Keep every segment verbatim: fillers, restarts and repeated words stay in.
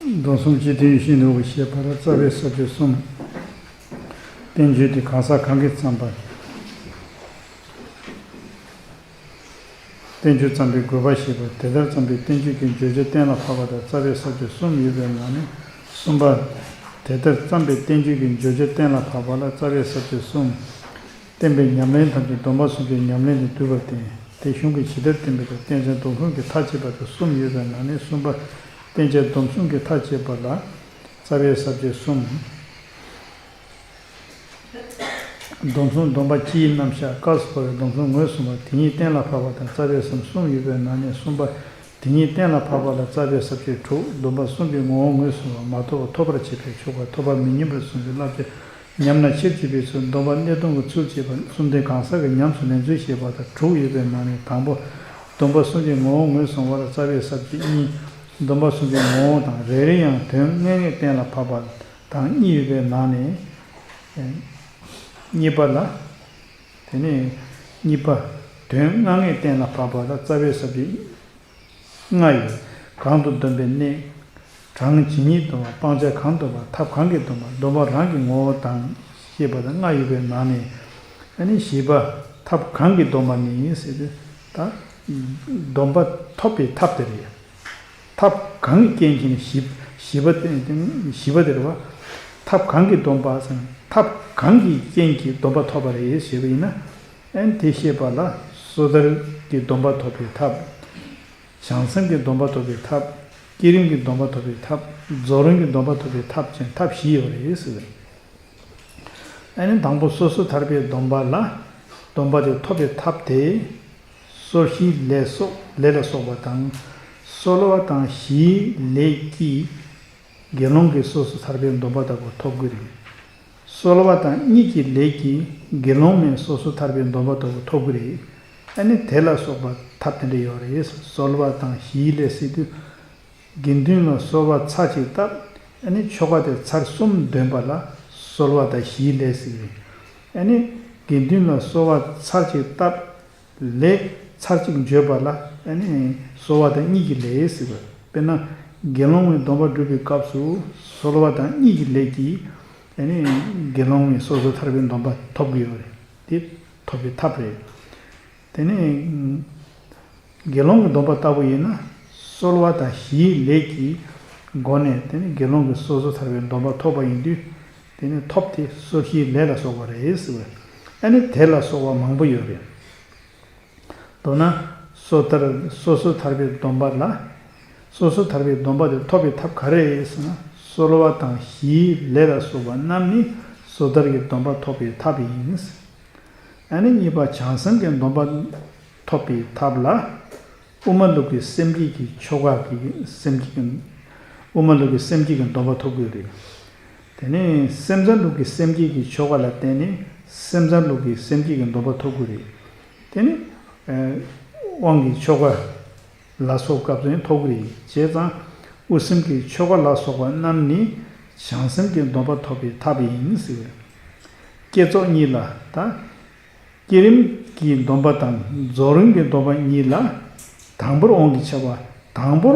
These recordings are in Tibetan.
སྡོམ་གསུམ་སྤྱི་མཐུན་ཡིད་བཞིན་ནོར་བུ་ཞེས་པ་ལ་རྩ་བའི་ས་བཅད་གསུམ། བསྟན་བཅོས་དེ་གང་ཟག་གང་གིས་བརྩམས་པ། བསྟན་བཅོས་བརྩམས་པའི་དགོས་པ་ཞེས་པ་དེ་ལྟར་བརྩམས་པའི་བསྟན་བཅོས་ཀྱི་བརྗོད་བྱ་གཏན་ལ་ཕབ་པ་དང་རྩ་བའི་ས་བཅད་གསུམ་ཡོད་པའི་ནང་ནས་གསུམ་པ། དེ་ལྟར་བརྩམས་པའི་བསྟན་བཅོས་ཀྱི་བརྗོད་བྱ་གཏན་ལ་ཕབ་པ་ལ་རྩ་བའི་ས་བཅད་གསུམ། བསྟན་པའི་ཉམས་ལེན་ཐམས་ཅད་སྡོམ་པ་གསུམ་གྱི་ཉམས་ལེན་ལས་བསྡུས་པར་བསྟན། དེ་གཞུང་གིས་ཇི་ལྟར་བསྟན་པའི་ཐོག་བསྟན་བྱ་སྡོམ་གསུམ་གྱི་མཐའ་ཕྱེ་བ་དང་གསུམ་ཡོད་པའི་ནང་ནས་གསུམ་པ། བསྟན་བྱ་སྡོམ་གསུམ་གྱི་མཐའ་ཕྱེ་བ་ལ་རྩ་བའི་ས་བཅད་གསུམ། སྡོམ་གསུམ་སྡོམ་པ་སྤྱིའི་རྣམ་གཞག་སྐབས་སུ་བབས་པའི་སྡོམ་གསུམ་ངོས་བཟུང་བ་དེ་ཉིད་གཏན་ལ་ཕབ་པ་དང་རྩ་བའི་ས་བཅད་གསུམ་ཡོད་པའི་ནང་ནས་གསུམ་པ། དེ་ཉིད་གཏན་ལ་ཕབ་པ་ལ་རྩ་བའི་ས་བཅད་དྲུག། སྡོམ་པ་གསུམ་གྱི་ངོ་བོ་ངོས་བཟུང་བ་མ་ཐོབ་པ་ཐོབ་པར་བྱེད་པའི་ཆོ་ག་ཐོབ་པ་མི་ཉམས་པར་བཟུང་བའི་བསླབ་བྱ་ཉམས་ན་ཕྱིར་བྱེད་པའི་ཚུལ་སྡོམ་པ་གནས་སྡོམ་གྱི་ཚུལ་བཅས་པ་གསུམ་ལྡན་གང་ཟག་གི་ཉམས་སུ་ལེན་ཚུལ་ཞེས་པ་དང་དྲུག་ཡོད་པའི་ནང་ནས་དང་པོ། སྡོམ་པ་གསུམ་གྱི་ངོ་བོ་ངོས་བཟུང་བ་ལ་རྩ་བའི་ས་བཅད་གཉིས། སྡོམ་པ་གསུམ་གྱི་ངོ་བོ་དང་རེ་རེ་ཡང་དོན་ལྔ་ལྔས་གཏན་ལ་ཕབ་པ་དང་གཉིས་ཡོད་པའི་ནང་ནས། གཉིས་པ་ལ། དེ་ནས་གཉིས་པ། དོན་ལྔ་ལྔས་གཏན་ལ་ཕབ་པ་ལ་རྩ་བའི་ས་བཅད་ལྔ་ཡོད། གང་དུ་སྡོམ་པའི་གནས། གྲངས་ཇི་སྙེད་སྡོམ་པ། སྤང་བྱ་གང་སྡོམ་པ། ཐབས་གང་གིས་སྡོམ་པ། སྡོམ་པ་རང་གི་ངོ་བོ་དང་ཞེས་པ་དང་ལྔ་ཡོད་པའི་ནང་ནས། ཨ་ནི་བཞི་པ། ཐབས་གང་གིས་སྡོམ་པ་ནི་ཟེར་ཏེ། ད། སྡོམ་པ་ཐོབ་པའི་ཐབས་དེ་རེད། ཐབས་གང་གི་རྐྱེན་གྱིས་ནི་བཞི་བཞི་པ་དེ་བཞི་པ་དེ་རེད་བ། ཐབས་གང་གིས་སྡོམ་པ་ཟེར་ན་ཐབས་གང་གི་རྐྱེན་གྱིས་སྡོམ་པ་ཐོབ་པ་རེད་ཞེས་པ་ཡིན་ན། ཨན་དེ་ཤེས་པ་ལ་སོ་ཐར་གྱི་སྡོམ་པ་ཐོབ་པའི་ཐབས། བྱང་སེམས་ཀྱི་སྡོམ་པ་ཐོབ་པའི་ཐབས། བསྐྱེད་རིམ་གྱི་སྡོམ་པ་ཐོབ་པའི་ཐབས། རྫོགས་རིམ་གྱི་སྡོམ་པ་ཐོབ་པའི་ཐབས་བཅས་ཐབས་བཞི་ཡོད་རེད་ཟེར། ཨ་ནི་དང་པོ་སོ་སོ་ཐར་པའི་སྡོམ་པ་ལ། སྡོམ་པ་དེ་ཐོབ་པའི་ཐབས་དེ། སོར་བཞིའི་ལས་སོགས་ལས་ལ་སོགས་པ་དང་། སོལ་བ་དང་བཞིའི་ལས་ཀྱིས། དགེ་སློང་གིས་སོ་སོ་ཐར་པའི་སྡོམ་པ་ལྟ་བུ་ཐོབ་ཀྱི་རེད། སོལ་བ་དང་གཉིས་ཀྱི་ལས་ཀྱིས་དགེ་སློང་མས་སོ་སོ་ཐར་པའི་སྡོམ་པ་ལྟ་བུ་ཐོབ་ཀྱི་རེད། ཨ་ནི་དེ་ལ་སོགས་པ་ཐབས་དེ་འདྲ་ཡོད་རེད། སོལ་བ་དང་བཞིའི་ལས་ཟེར་དུས། དགེ་འདུན་ལ་གསོལ་བ་ཚར་གཅིག་བཏབ། ཨ་ནི་ཆོ་ག་དེ་ཚར་གསུམ་འདོན་པ་ལ་གསོལ་བ་དང་བཞིའི་ལས་ཟེར་གི་རེད། ཨ་ནི་དགེ་འདུན་ལ་གསོལ་བ་ཚར་གཅིག་བཏབ། ལས་ཚར་གཅིག་བརྗོད་པ་ལ་ཨ་ནི་གསོལ་བ་དང་གཉིས་ཀྱི་ལས་ཟེར་གི་རེད། དཔེར་ན་དགེ་སློང་གི་སྡོམ་པ་སྒྲུབ་པའི་སྐབས་སུ་གསོལ་བ་དང་གཉིས་ཀྱི་ལས་ཀྱིས་ཨ་ནི་དགེ་སློང་གིས་སོ་སོ་ཐར་པའི་སྡོམ་པ་ཐོབ་ཀྱི་ཡོད་རེད། དེ་ཐོབ་པའི་ཐབས་རེད། དེ་ནས་དགེ་སློང་གི་སྡོམ་པ་ལྟ་བུ་ཡིན་ན་གསོལ་བ་དང་བཞིའི་ལས་ཀྱི་སྒོ་ནས་དེ་ནས་དགེ་སློང་གིས་སོ་སོ་ཐར་པའི་སྡོམ་པ་ཐོབ་པ་ཡིན་དུས། དེ་ནས་ཐོབ་དེ་སོར་བཞིའི་ལས་ལ་སོགས་པ་རེད་ཟེར་བས། ཨ་ནི་དེ་ལ་སོགས་པ་མང་པོ་ཡོད་རེད། མདོར་ན། སོ་ཐར་སོ་སོ་ཐར་པའི་སྡོམ་པ་ལ། སོ་སོ་ཐར་པའི་སྡོམ་པ་དེ་ཐོབ་པའི་ཐབས་ག་རེ་རེད་ཟེར་ན། གསོལ་བ་དང་བཞིའི་ལས་ལ་སོགས་པ་རྣམས་ནི་སོ་ཐར་གྱི་སྡོམ་པ་ཐོབ་པའི་ཐབས་ཡིན། ཨ་ནི་གཉིས་པ་བྱང་སེམས་ཀྱི་སྡོམ་པ་ཐོབ་པའི་ཐབས་ལ། དབུ་མ་ལུགས་ཀྱི་སེམས་བསྐྱེད་ཀྱི་ཆོ་ག་གི་སེམས་བསྐྱེད་ཀྱི། དབུ་མ་ལུགས་ཀྱི་སེམས་བསྐྱེད་ཀྱི་སྡོམ་པ་ཐོབ་དགོས་རེད། དེ་ནས་སེམས་ཙམ་ལུགས་ཀྱི་སེམས་བསྐྱེད་ཀྱི་ཆོ་ག་ལ་བརྟེན་ནས་སེམས་ཙམ་ལུགས་ཀྱི་སེམས་བསྐྱེད་ཀྱི་སྡོམ་པ་ཐོབ་དགོས་རེད། དེ་ནས་དབང་གི་ཆོ་ག་ལ་སོགས་སྐབས་སུ་ཡང་ཐོབ་ཀྱི་རེད། བྱས་ཙང་དབུ་སེམས་ཀྱི་ཆོ་ག་ལ་སོགས་པ་རྣམས་ནི་བྱང་སེམས་ཀྱི་སྡོམ་པ་ཐོབ་པའི་ཐབས་ཡིན་ཟེར་བས། བསྐྱེད་རྫོགས་གཉིས་ལ་ད། བསྐྱེད་རིམ་གྱི་སྡོམ་པ་དང་རྫོགས་རིམ་གྱི་སྡོམ་པ་གཉིས་ལ། དང་པོར་དབང་གིས་ཁྱབ་པ། དང་པོར་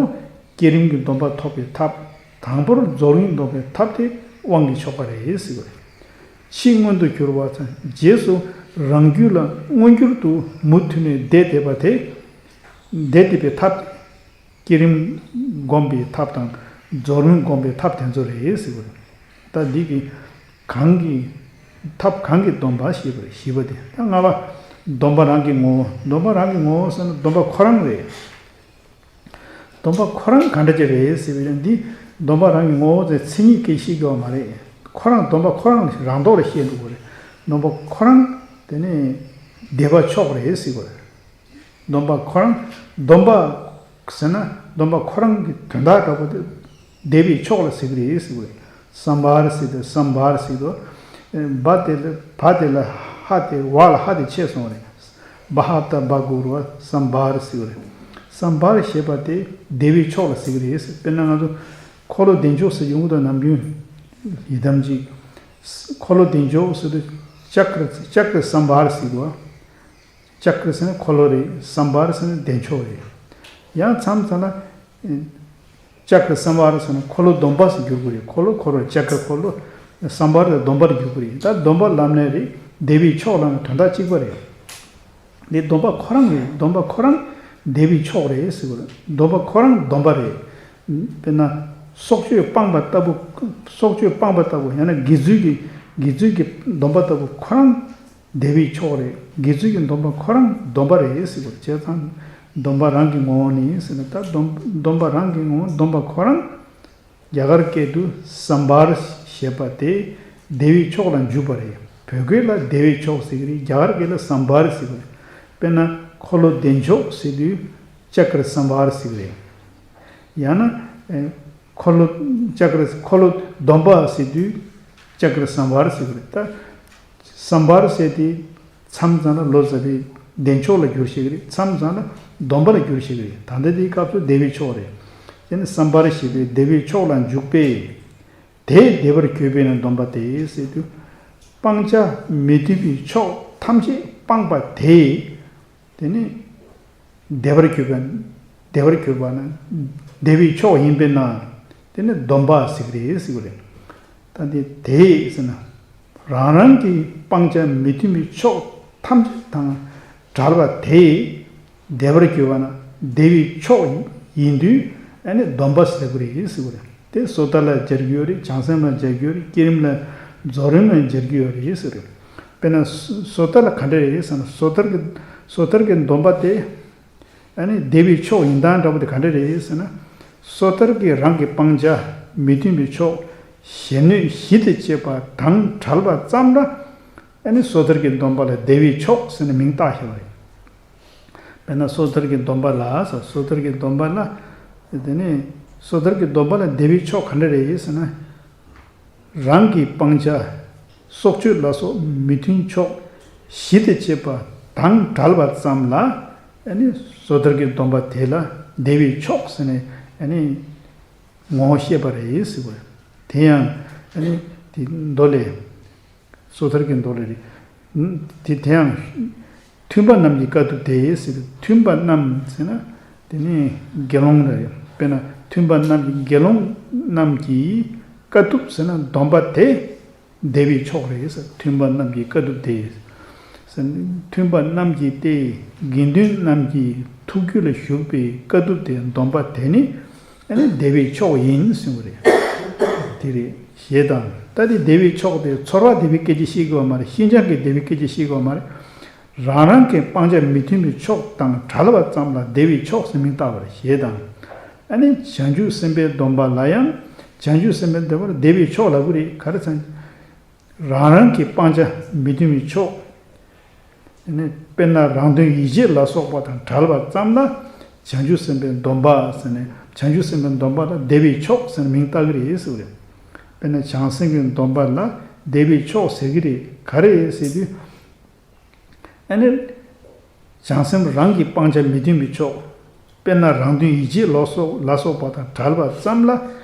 བསྐྱེད་རིམ་གྱི་སྡོམ་པ་ཐོབ་པའི་ཐབས། དང་པོར་རྫོགས་རིམ་སྡོམ་པའི་ཐབས་དེ་དབང་གི་ཆོ་ག་རེད་ཟེར་བས། ཕྱིས་མངོན་དུ་གྱུར་པ་དང་རྗེས་སུ་རང་རྒྱུད་ལ་མངོན་གྱུར་དུ་མུ་མཐུད་ནས་བསྡད་བསྡད་པ་དེ། བསྡད་བསྡད་པའི་ཐབས། བསྐྱེད་རིམ་བསྒོམ་པའི་ཐབས་དང་རྫོགས་རིམ་བསྒོམ་པའི་ཐབས་དེ་ཚོ་རེད་ཟེར་བ་རེད། ད་འདི་གི་གང་གི་ཐབས་གང་གི་སྡོམ་པ་ཞེས་པ་རེད། བཞི་པ་དེ་ད་ལྔ་པ། སྡོམ་པ་རང་གི་ངོ་བོ། སྡོམ་པ་རང་གི་ངོ་བོ་ཟེར་ན་སྡོམ་པ་ཁོ་རང་རེད། སྡོམ་པ་ཁོ་རང་ག་འདྲ་ཅིག་རེད་ཟེར་བ་ཡིན་ན་འདི་སྡོམ་པ་རང་གི་ངོ་བོ་དེ་མཚན་ཉིད་ཀྱིས་ཤེས་དགོས་པ་མ་རེད། ཁོ་རང་སྡོམ་པ་ཁོ་རང་རང་མདོག་ལ་ཤེས་འགྲོ་དགོས་རེད། སྡོམ་པ་ཁོ་རང་དེ་ནི་བཟླས་པ་མཆོག་རེད་ཟེར་བ་རེད། སྡོམ་པ་ཁོ་རང་། སྡོམ་པ་ཟེར་ན་སྡོམ་པ་ཁོ་རང་གི་དོན་དག་འདྲ་པོ་དེ་བཟླས་པའི་མཆོག་ལ་ཟེར་གི་རེད་ཟེར་གི་རེད། སམ་བྷཱར་ཟེར་དུས་སམ་བྷཱར་ཟེར་དུས། བ་དེ་ལ་བ་དེ་ལ་ཧ་དེ་ཝ་ལ་ཧ་དེ་ཆད་སོང་རེད། བ་ཧ་བཏགས་བྷ་གུ་རུ་བ་སམ་བྷཱར་ཟེར་གི་རེད། སམ་བྷཱར་ཞེས་པ་དེ་བཟླས་པའི་མཆོག་ལ་ཟེར་གི་རེད་ཟེར། དཔེར་ན་ང་ཚོ་འཁོར་ལོ་བདེ་མཆོག་ཟེར་ཡོང་གི་འདུག་ནམ་རྒྱུན་ཡི་དམ་གཅིག་འཁོར་ལོ་བདེ་མཆོག་ཟེར་དུས་ཅཀྲ་ཅཀྲ་སམ་བྷཱར་ཟེར་གི་རེད། ཅཀྲ་ཟེར་ན་འཁོར་ལོ་རེད། སམ་བྷཱར་ཟེར་ན་བདེ་མཆོག་རེད། ཡང་མཚམས་མཚམས་ལ་ ལྕགས་ཀྱི་སམ་བར་ཟེར་ན་འཁོར་ལོ་སྡོམ་པ་ཟེར་བསྒྱུར་དགོས་རེད། འཁོར་ལོ་འཁོར་བ་ལྕགས་ཀྱི་འཁོར་ལོ་སམ་བར་དང་སྡོམ་པར་བསྒྱུར་དགོས་རེད། ད་སྡོམ་པ་ལབ་ནའི་རེད། བདེ་བའི་མཆོག་ལབ་ན་དོན་དག་གཅིག་པ་རེད། འདི་སྡོམ་པ་ཁོ་རང་རེད། སྡོམ་པ་ཁོ་རང་བདེ་བའི་མཆོག་རེད་ཟེར་དགོས་རེད། སྡོམ་པ་ཁོ་རང་སྡོམ་པ་རེད། དཔེར་ན་སྲོག་གཅོད་སྤངས་པ་ལྟ་བུ། སྲོག་གཅོད་སྤངས་པ་ལྟ་བུ་ཡང་ན་དགེ་ཚུལ་གྱི། དགེ་ཚུལ་གྱི་སྡོམ་པ་ལྟ་བུ་ཁོ་རང་བདེ་བའི་མཆོག་རེད། དགེ་ཚུལ་གྱི་སྡོམ་པ་ཁོ་རང་སྡོམ་པ་རེད་ཟེར་དགོས་རེད། བྱས་ཙང་སྡོམ་པ་རང་གི་ངོ་བོ་ནི་ཟེར་ན། ད་སྡོམ་སྡོམ་པ་རང་གི་ངོ་བོ་སྡོམ་པ་ཁོ་རང་། རྒྱ་གར་སྐད་དུ་སམ་བར་ཞེས་པ་དེ་བདེ་བའི་མཆོག་ལ་འཇུག་པ་རེད། བོད་སྐད་ལ་བདེ་བའི་མཆོག་ཟེར་གྱི་རེད། རྒྱ་གར་སྐད་ལ་སམ་བར་ཟེར་གྱི་རེད། དཔེར་ན་འཁོར་ལོ་བདེ་མཆོག་ཟེར་དུས་ལྕགས་ཀྱི་སམ་བར་ཟེར་གྱི་རེད། ཡང་ན་ཨེ་འཁོར་ལོ་ལྕགས་ཀྱི་འཁོར་ལོ་སྡོམ་པ་ཟེར་དུས་ལྕགས་ཀྱི་སམ་བར་ཟེར་གྱི་རེད། ད་སམ་བར་ཟེར་དེ་མཚམས་མཚམས་ལ་ལོ་ཙཱ་བའི་བདེ་མཆོག་ལ་བསྒྱུར་ཤེས་ཀྱི་རེད། མཚམས་མཚམས་ལ་སྡོམ་པ་ལ་བསྒྱུར་ཤེས་ཀྱི་རེད། ད་ལྟ་དེའི་སྐབས་སུ་བདེ་བའི་མཆོག་རེད། དེ་ནི་སམ་བར་ཞེས་པའི་བདེ་བའི་མཆོག་ལ་འཇུག་པས། དེས་བདེ་བར་གྱུར་པས་ན་སྡོམ་པ་སྟེ་ཟེར་དུས། སྤང་བྱ་མི་མཐུན་པའི་ཕྱོགས་ཐམས་ཅད་སྤངས་པ་དེས། དེ་ནི་བདེ་བར་གྱུར་པ། བདེ་བར་གྱུར་པ་ན་བདེ་བའི་མཆོག་ཡིན་པས་ན། དེ་ནི་སྡོམ་པ་ཟེར་གྱི་རེད་ཟེར་གྱི་རེད། ད་འདི་དེས་ཟེར་ན། རང་རང་གི་སྤང་བྱ་མི་མཐུན་པའི་ཕྱོགས་ཐམས་ཅད་དང་བྲལ་བ་དེས་བདེ་བར་གྱུར་པ་ན་བདེ་བའི་མཆོག་ཡིན་དུས། ཨ་ནི་སྡོམ་པ་ཟེར་དགོས་རེད་ཟེར་དགོས་རེད། དེ་སོ་ཐར་ལ་སྦྱར་རྒྱུ་ཡོད་རེད། བྱང་སེམས་ལ་སྦྱར་རྒྱུ་ཡོད་རེད། བསྐྱེད་རིམ་ལ་རྫོགས་རིམ་ལ་སྦྱར་རྒྱུ་ཡོད་རེད་ཟེར་རེད། དཔེར་ན་སོ་སོ་ཐར་ལ་ག་འདྲ་རེད་ཟེར་ན། སོ་ཐར་གྱི་སོ་ཐར་གྱི་སྡོམ་པ་དེ། ཨ་ནི་བདེ་བའི་མཆོག་ཡིན་སྟངས་འདྲ་པོ་དེ་ག་འདྲ་རེད་ཟེར་ན། སོ་ཐར་གྱིས་རང་གི་སྤང་བྱ་མི་མཐུན་པའི་ཕྱོགས་གཞན་གནོད་གཞི་དང་བཅས་པ་དང་བྲལ་བ་ཙམ་ལ། ཨ་ནི་སོ་ཐར་གྱི་སྡོམ་པ་ལ་བདེ་བའི་མཆོག་ཟེར་ནས་མིང་བཏགས་བཞག་པ་རེད། དཔེར་ན་སོ་ཐར་གྱི་སྡོམ་པ་ལ་ཟེར། སོ་ཐར་གྱི་སྡོམ་པ་ལ། དེ་ནི་སོ་ཐར་གྱི་སྡོམ་པ་ལ་བདེ་བའི་མཆོག་ག་འདྲ་རེད་ཟེར་ན། རང་གི་སྤང་བྱ་སྲོག་གཅོད་ལ་སོགས་མི་མཐུན་ཕྱོགས་གཞི་དང་བཅས་པ་དང་བྲལ་བ་ཙམ་ལ། ཨ་ནི་སོ་ཐར་གྱི་སྡོམ་པ་དེ་ལ་བདེ་བའི་མཆོག་ཟེར་ནས། ཨ་ནི་ངོ་བོ་བཤད་པ་རེད་ཟེར་བ། དེ་ཡང་ཨ་ནི་དེ་མདོ་ལས། སོ་ཐར་གྱི་མདོ་ལས་རེད། དེ་དེ་ཡང་མཐུན་པ་རྣམས་ཀྱི་དཀའ་ཐུབ་དེ་ཟེར། མཐུན་པ་རྣམས་ཟེར་ན་དེ་ནི་དགེ་སློང་རེད། དཔེར་ན་མཐུན་པ་རྣམས་ཀྱི་དགེ་སློང་རྣམས་ཀྱི་དཀའ་ཐུབ་ཟེར་ན་སྡོམ་པ་དེ་བདེ་བའི་མཆོག་རེད་ཟེར། མཐུན་པ་རྣམས་ཀྱི་དཀའ་ཐུབ་དེ་ཟེར། མཐུན་པ་རྣམས་ཀྱི་སྟེ་དགེ་འདུན་རྣམས་ཀྱི་ཐུགས་རྒྱུད་ལ་ཞུགས་པའི་དཀའ་ཐུབ་དེ་སྡོམ་པ་དེ་ནི། ཨ་ནི་བདེ་བའི་མཆོག་ཡིན་གསུངས་པ་རེད། དེ་རེད། ཞེས་དང་། ད་དེ་བདེ་བའི་མཆོག་དེ་ཚོར་བ་བདེ་བའི་སྐད་ཆ་བཤད་དགོས་པ་མ་རེད། ཤིན་སྦྱངས་ཀྱི་བདེ་བའི་སྐད་ཆ་བཤད་དགོས་པ་མ་རེད། རང་རང་གི་སྤང་བྱ་མི་མཐུན་པའི་ཕྱོགས་དང་བྲལ་བ་ཙམ་ལ་བདེ་བའི་མཆོག་ཟེར་མིང་བཏགས་པ་རེད། ཞེས་དང་། ཨ་ནི་བྱང་ཆུབ་སེམས་དཔའི་སྡོམ་པ་ལ་ཡང་། བྱང་ཆུབ་སེམས་དཔའི་སྡོམ་པ་ལ་བདེ་བའི་མཆོག་ལབ་ཀྱི་རེད། ག་རེ་ཟེར་ན། རང་རང་གི་སྤང་བྱ་མི་མཐུན་པའི་ཕྱོགས། དེ་ནས་དཔེར་ན་རང་དོན་ཡིད་བྱེད་ལ་སོགས་པ་དང་བྲལ་བ་ཙམ་ལ་བྱང་ཆུབ་སེམས་དཔའི་སྡོམ་པ་ཟེར་ནས། བྱང་ཆུབ་སེམས་དཔའི་སྡོམ་པ་ལ་བདེ་བའི་མཆོག་ཟེར་ནས་མིང་བཏགས་ཀྱི་རེད་ཟེར་བ་རེད། དཔེར་ན་བྱང་སེམས་ཀྱི་སྡོམ་པ་ལ་བདེ་བའི་མཆོག་ཟེར་གྱི་རེད། ག་རེ་རེད་ཟེར་དུས། ཨ་ནི། བྱང་སེམས་རང་གི་སྤང་བྱ་མི་མཐུན་པའི་ཕྱོགས། དཔེར་ན་རང་དོན་ཡིད་བྱེད་ལ་སོགས་ལ་སོགས་པ་དང་བྲལ་བ་ཙམ་ལ།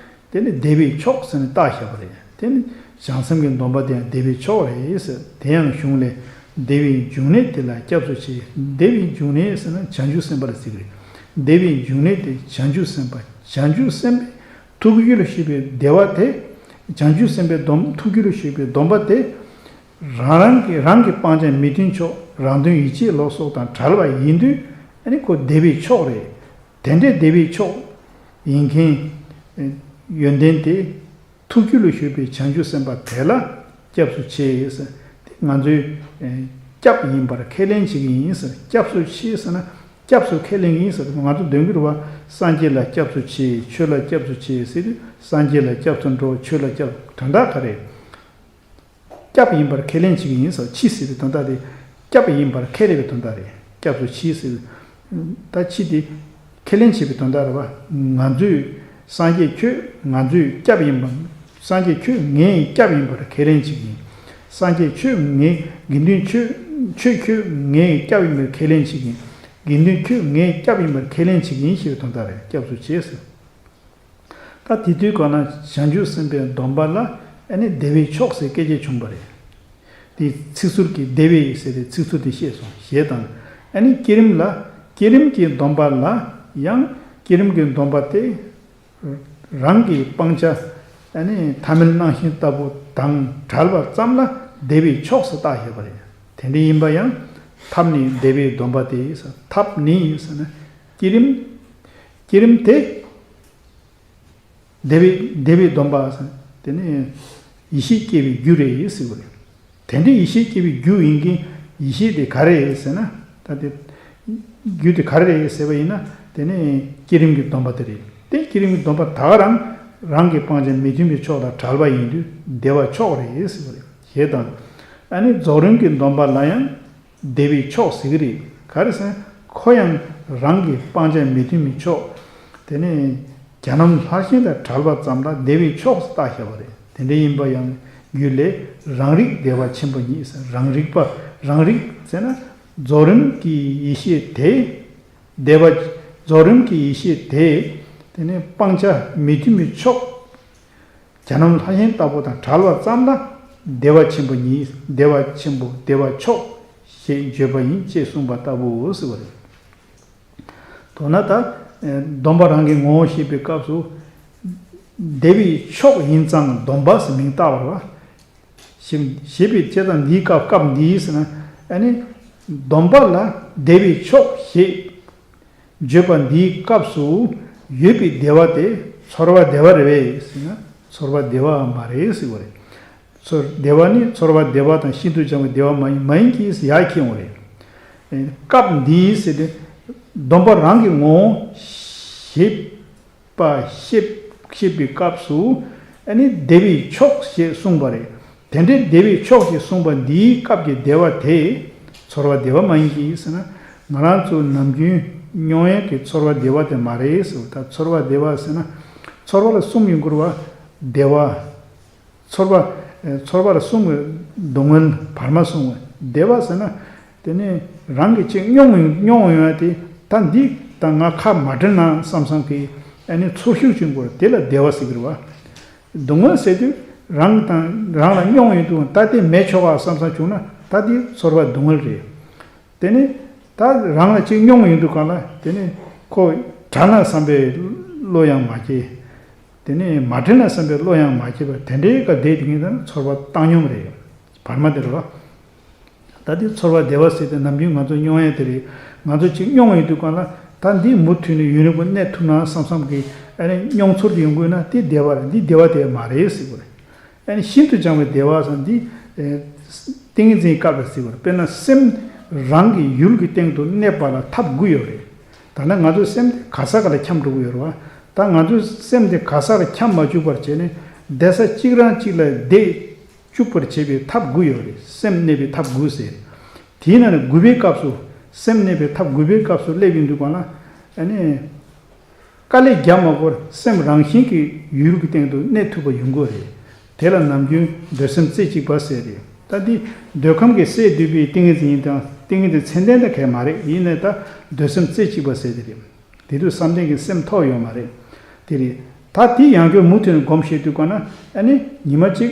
དེ་ནི་བདེ་བའི་མཆོག་ཟེར་ནས་བཏགས་བཞག་པ་རེད། དེ་ནི་བྱང་སེམས་ཀྱི་སྡོམ་པ་དེ་ཡང་བདེ་བའི་མཆོག་རེད་ཟེར། དེ་ཡང་གཞུང་ལས། བདེ་བའི་འབྱུང་གནས་དེ་ལ་སྐྱབས་སུ་མཆི། བདེ་བའི་འབྱུང་གནས་ཟེར་ན་བྱང་ཆུབ་སེམས་དཔའ་ལ་ཟེར་གྱི་རེད། བདེ་བའི་འབྱུང་གནས་དེ་བྱང་ཆུབ་སེམས་དཔའ། བྱང་ཆུབ་སེམས་དཔའི་ཐུགས་རྒྱུད་ལ་ཞུགས་པའི་བདེ་བ་དེ། བྱང་ཆུབ་སེམས་དཔའི་སྡོམ། ཐུགས་རྒྱུད་ལ་ཞུགས་པའི་སྡོམ་པ་དེ། རང་རང་གི་རང་གི་སྤང་བྱ་མི་མཐུན་ཕྱོགས། རང་དོན་ཡིད་བྱེད་ལ་སོགས་དང་བྲལ་བ་ཡིན་དུས། ཨ་ནི་ཁོ་བདེ་བའི་མཆོག་རེད། དེ་འདྲའི་བདེ་བའི་མཆོག་ཡིན་མཁན་ཡོན་ཏན་དེ། ཐུགས་རྒྱུད་ལ་ཞུགས་པའི་བྱང་ཆུབ་སེམས་དཔའ་དེ་ལ་སྐྱབས་སུ་མཆི་ཟེར། དེ་ང་ཚོའི་སྐྱབས་ཡིན་པར་ཁས་ལེན་བྱེད་ཀྱི་ཡིན་ཟེར། སྐྱབས་སུ་མཆི་ཟེར་ན་སྐྱབས་སུ་ཁས་ལེན་གྱི་ཡིན་ཟེར། ང་ཚོ་འདོན་གྱི་རེད་བ། སངས་རྒྱས་ལ་སྐྱབས་སུ་མཆི། ཆོས་ལ་སྐྱབས་སུ་མཆི་ཟེར་དུས་སངས་རྒྱས་ལ་སྐྱབས་སུ་འགྲོ། ཆོས་ལ་སྐྱབས། དོན་དག་ག་རེ། སྐྱབས་ཡིན་པར་ཁས་ལེན་བྱེད་ཀྱི་ཡིན་ཟེར། མཆི་ཟེར་བའི་དོན་དག་དེ། སྐྱབས་ཡིན་པར་ཁས་ལེན་པའི་དོན་དག་རེད། སྐྱབས་སུ་མཆི་ཟེར། ད་མཆི་དེ་ཁས་ལེན་བྱེད་པའི་དོན་དག་རེད་བ། ང་ཚོས་སངས་རྒྱས་ཁྱོད་ང་ཚོའི་སྐྱབས་ཡིན་པ། སངས་རྒྱས་ཁྱོད་ངའི་སྐྱབས་ཡིན་པར་ཁས་ལེན་བྱེད་ཀྱི་ཡིན། སངས་རྒྱས་ཁྱོད་ངའི་དགེ་འདུན་ཁྱོད། ཁྱོད་ཁྱོད་ངའི་སྐྱབས་ཡིན་པར་ཁས་ལེན་བྱེད་ཀྱི་ཡིན། དགེ་འདུན་ཁྱོད་ངའི་སྐྱབས་ཡིན་པར་ཁས་ལེན་བྱེད་ཀྱི་ཡིན་ཞེས་པའི་དོན་དག་རེད། སྐྱབས་སུ་མཆི་ཟེར། ད་དེ་དུས་གང་ན་བྱང་ཆུབ་སེམས་དཔའི་སྡོམ་པ་ལ་ཨ་ནི་བདེ་བའི་མཆོག་ཟེར་སྐད་ཆ་བྱུང་བ་རེད། དེ་ཚིག་ཟུར་གྱི་བདེ་བའི་ཟེར་ཏེ་ཚིག་ཟུར་དེ་བཤད་སོང་ཞེས་དང་། ཨ་ནི་བསྐྱེད་རིམ་ལ། བསྐྱེད་རིམ་གྱི་སྡོམ་པ་ལ་ཡང་། བསྐྱེད་རིམ་གྱི་སྡོམ་པ་དེ། རང་གི་སྤང་བྱ་ཨ་ནི་ཐ་མལ་སྣང་ཞེན་ལྟ་བུ་དང་བྲལ་བ་ཙམ་ལ་བདེ་བའི་མཆོག་ཟེར་བཏགས་བཞག་པ་རེད། དེ་འདྲ་ཡིན་པ་ཡང་ཐབས་ནི་བདེ་བའི་སྡོམ་པ་སྟེ། ཐབས་ནི་ཟེར་ན་བསྐྱེད་རིམ། བསྐྱེད་རིམ་དེ་བདེ་བའི་བདེ་བའི་སྡོམ་པ་ཟེར། དེ་ནི་ཡེ་ཤེས་སྐྱེ་བའི་རྒྱུ་རེད་ཟེར་བ་རེད། དེ་འདྲའི་ཡེ་ཤེས་སྐྱེ་བའི་རྒྱུ་ཡིན་གྱི། ཡེ་ཤེས་དེ་ག་རེ་རེད་ཟེར་ན། ད་དེ་རྒྱུ་དེ་ག་རེ་རེད་ཟེར་བ་ཡིན་ན། དེ་ནི་བསྐྱེད་རིམ་གྱི་སྡོམ་པ་དེ་རེད། དེ་བསྐྱེད་རིམ་གྱི་སྡོམ་པ་ད་ག་རང་རང་གི་སྤང་བྱ་མི་མཐུན་པའི་ཕྱོགས་དང་བྲལ་བ་ཡིན་དུས་བདེ་བ་མཆོག་རེད་ཟེར་བ་རེད། ཞེས་དང་། ཨ་ནི་རྫོགས་རིམ་གྱི་སྡོམ་པ་ལ་ཡང་བདེ་བའི་མཆོག་ཟེར་གྱི་རེད། ག་རེ་ཟེར་ན་ཁོ་ཡང་རང་གི་སྤང་བྱ་མི་མཐུན་པའི་ཕྱོགས། དེ་ནི་གྱ་ནོམ་ལྷར་ཞེན་དང་བྲལ་བ་ཙམ་ལ་བདེ་བའི་མཆོག་ཟེར་བཏགས་བཞག་པ་རེད། དེ་འདྲ་ཡིན་པ་ཡང་རྒྱུད་ལས། རང་རིག་བདེ་བ་ཆེན་པོ་ཉིད་ཟེར། རང་རིག་པ། རང་རིག་ཟེར་ན་རྫོགས་རིམ་གྱི་ཡེ་ཤེས་དེ། བདེ་བ། རྫོགས་རིམ་གྱི་ཡེ་ཤེས་དེ། དེ་ནི་སྤང་བྱ་མི་མཐུན་པའི་ཕྱོགས། གྱ་ནོམ་ལྷ་ཡིན་ལྟ་བུ་དང་བྲལ་བ་ཙམ་ལ་བདེ་བ་ཆེན་པོ་ཉིད། བདེ་བ་ཆེན་པོ། བདེ་བ་མཆོག་ཞེས་བརྗོད་པ་ཡིན་ཅེས་གསུངས་པ་ལྟ་བུའོ་ཟེར་བ་རེད། མདོར་ན་ད་སྡོམ་པ་རང་གི་ངོ་བོ་བཤད་པའི་སྐབས་སུ། བདེ་བའི་མཆོག་ཡིན་ཙང་སྡོམ་པ་ཟེར་མིང་བཏགས་པ་རེད་བ། ཞེས་ཞེས་པའི་ཚེ་དང་འདིའི་སྐབས། སྐབས་འདིའི་ཟེར་ན། ཨ་ནི་སྡོམ་པ་ལ་བདེ་བའི་མཆོག་ཞེས་བརྗོད་པ་འདིའི་སྐབས་སུ་ཡོད་པའི་བདེ་བ་དེ་ཚོར་བ་བདེ་བ་རེད་པས་ཟེར་ན། ཚོར་བ་བདེ་བའང་མ་རེད་ཟེར་བ་རེད། ཚོར་བདེ་བ་ནི་ཚོར་བ་བདེ་བ་དང་ཤིན་ཏུ་སྦྱངས་པའི་བདེ་བ་མ་ཡིན། མ་ཡིན་གྱི་ཡར་ཁྱེར་འོང་རེད། སྐབས་འདིའི་ཟེར་ཏེ་སྡོམ་པ་རང་གི་ངོ་བོ་ཞེས་པ་བཤད་བཤད་པའི་སྐབས་སུ་ཨ་ནི་བདེ་བའི་མཆོག་ཞེས་གསུངས་པ་རེད། དེ་འདྲའི་བདེ་བའི་མཆོག་ཅེས་གསུངས་པ་འདིའི་སྐབས་ཀྱི་བདེ་བ་དེ་ཚོར་བ་བདེ་བ་མ་ཡིན་གྱི་ཟེར་ན། ང་རང་ཚོ་ནམ་རྒྱུན་མྱོང་ཡས་ཀྱི་ཚོར་བ་བདེ་བ་དེ་མ་རེད་ཟེར། ད་ཚོར་བ་བདེ་བ་ཟེར་ན་ཚོར་བ་ལ་གསུམ་ཡོང་གི་རེད་བ། བདེ་བ། ཚོར་བ། ཚོར་བ་ལ་གསུམ་གྱི་སྡུག་བསྔལ་བར་མ་གསུམ་གྱི་བདེ་བ་ཟེར་ན། དེ་ནི་རང་གིས་ཅིག་མྱོང་མྱོང་ཡོང་ཡ་དེ། ད་འདི་ད་ང་ཁ་མ་བྲལ་ན་བསམ་བསམ་གྱི་ཨ་ནི་ཚོར་ཤུགས་ཆེན་པོ་དེ་ལ་བདེ་བ་ཟེར་གྱི་རེད་བ། སྡུག་བསྔལ་ཟེར་དུས་རང་དང་རང་ལ་མྱོང་ཡོང་དུས་ད་དེ་མེད་ཆོག་ག་བསམ་བསམ་བྱུང་ན་ད་དེ་ཚོར་བ་སྡུག་བསྔལ་རེད། དེ་ནི་ད་རང་ལ་ཅིག་མྱོང་ཡོང་དུས་གང་ལ་དེ་ནི་ཁོ་དྲག་ན་བསམ་པའི་བློ་ཡང་མ་སྐྱེ། དེ་ནི་མ་དྲན་ན་བསམ་པའི་བློ་ཡང་མ་སྐྱེས་པར་དེ་འདྲའི་སྐབས་བསྡད་དེ་ངེས་དང་ཚོར་བ་བཏང་སྙོམས་རེད། བར་མ་དེ་རེད་བ། ད་དེ་ཚོར་བ་བདེ་བ་ཟེར་ཏེ་ནམ་རྒྱུན་ང་ཚོ་མྱོང་ཡས་དེ་རེད། ང་ཚོ་ཅིག་མྱོང་ཡོང་དུས་གང་ལ་ད་འདི་མུ་མཐུད་ནས་ཡུན་རིང་པོ་གནས་ཐུབ་ན་བསམ་བསམ་གྱི་ཨ་ནི་མྱོང་ཚོར་དེ་ཡོང་དགོས་ན་དེ་བདེ་བ་རེད། འདི་བདེ་བ་དེ་མ་རེད་ཟེར་དགོས་རེད། ཨ་ནི་ཤིན་ཏུ་སྦྱངས་པའི་བདེ་བ་ཟེར་འདི། ཏིང་ངེ་འཛིན་སྐབས་ལ་ཟེར་དགོས་རེད། དཔེར་ན་སེམས་རང་གི་ཡུལ་གྱི་སྟེང་དུ་གནས་པ་ལ་ཐབས་དགུ་ཡོད་རེད། ད་ནི་ང་ཚོའི་སེམས་དེ་ག་ས་ག་ལ་འཁྱམས་འགྲོ་གི་ཡོད་རེད་བ། ད་ང་ཚོའི་སེམས་དེ་ག་ས་ལ་འཁྱམས་མ་བཅུག་པར་བྱས་ནས་བསྡད་ས་གཅིག་རང་གཅིག་ལ་བསྡད་བཅུག་པར་བྱེད་པའི་ཐབས་དགུ་ཡོད་རེད། སེམས་གནས་པའི་ཐབས་དགུ་ཟེར། དེའི་ནང་ནས་དགུ་པའི་སྐབས་སུ་སེམས་གནས་པའི་ཐབས་དགུ་པའི་སྐབས་སུ་སླེབས་ཡོང་དུས་གང་ལ་ཨ་ནི། དཀའ་ལས་རྒྱག་མ་དགོས་པར་སེམས་རང་བཞིན་གྱིས་ཡུལ་གྱི་སྟེང་དུ་གནས་ཐུབ་པ་ཡོང་གི་རེད། དེ་ལ་ནམ་རྒྱུན་འདོད་སེམས་རྩེ་གཅིག་པ་ཟེར་རེད། ད་འདི་འདོད་ཁམས་ཀྱི་སས་བསྡུས་པའི་ཏིང་ངེ་འཛིན་ཡིན་དང་ཏིང་ངེ་འཛིན་ཚད་ལྡན་དང་གལ་མ་རེད། ཡིན་ནའི་ད་འདོད་སེམས་རྩེ་གཅིག་པ་ཟེར་དེ་རེད། དེ་དུས་བསམ་གཏན་གྱི་སེམས་ཐོགས་ཡོད་མ་རེད། དེ་རེད། ད་དེ་ཡང་བསྐྱར་མུ་མཐུད་ནས་སྒོམ་བྱེད་དུས་གང་ན་ཨ་ནི་ཉི་མ་གཅིག་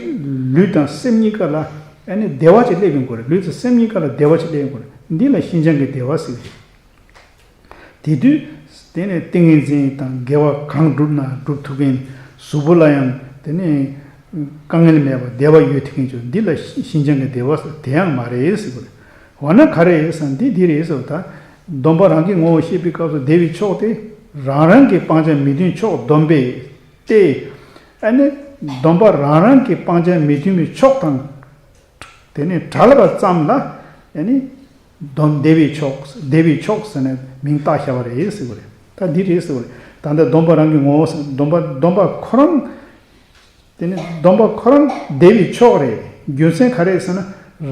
ལུས་དང་སེམས་གཉིས་ཀ་ལ་ཨ་ནི་བདེ་བ་ཅིག་སླེབས་ཡོང་གི་རེད། ལུས་དང་སེམས་གཉིས་ཀ་ལ་བདེ་བ་ཅིག་སླེབས་ཡོང་གི་རེད། འདི་ལ་ཞི་འཇམ་གྱི་བདེ་བ་ཟེར་གྱི་རེད། དེ་དུས་དེ་ནས་ཏིང་ངེ་འཛིན་དང་དགེ་བ་གང་བསྒྲུབ་ན་སྒྲུབ་ཐུབ་མཁན། གཟུགས་པོ་ལ་ཡང་དེ་ནས་དཀའ་ངལ་མེད་པར་བདེ་བ་ཡོད་ཐུབ་མཁན་ཅིག་འདི་ལ་ཞི་འཇམ་གྱི་བདེ་བ་ཟེར་དེ་ཡང་མ་རེད་ཟེར་དགོས་རེད། འོ་ན་ག་རེ་ཟེར་ན་འདི་འདི་རེད་ཟེར་བ་ད། སྡོམ་པ་རང་གི་ངོ་བོ་ཤེས་པའི་སྐབས་སུ་བདེ་བའི་མཆོག་དེ་རང་རང་གི་སྤང་བྱ་མི་མཐུན་ཕྱོགས་སྡོམ་པས་ཏེ། ཨ་ནི་སྡོམ་པ་རང་རང་གི་སྤང་བྱ་མི་མཐུན་པའི་ཕྱོགས་དང་། དེ་ནས་བྲལ་བ་ཙམ་ལ་ཨ་ནི་སྡོམ་བདེ་བའི་མཆོག་བདེ་བའི་མཆོག་ཟེར་ནས་མིང་བཏགས་བཞག་པ་རེད་ཟེར་བ་རེད། ད་འདི་རེད་ཟེར་བ་རེད། ད་ལྟ་སྡོམ་པ་རང་གི་ངོ་བོ་ཟེར་སྡོམ་པ་སྡོམ་པ་ཁོ་རང་། དེ་ནི་སྡོམ་པ་ཁོ་རང་བདེ་བའི་མཆོག་རེད། རྒྱུ་མཚན་ག་རེ་ཟེར་ན་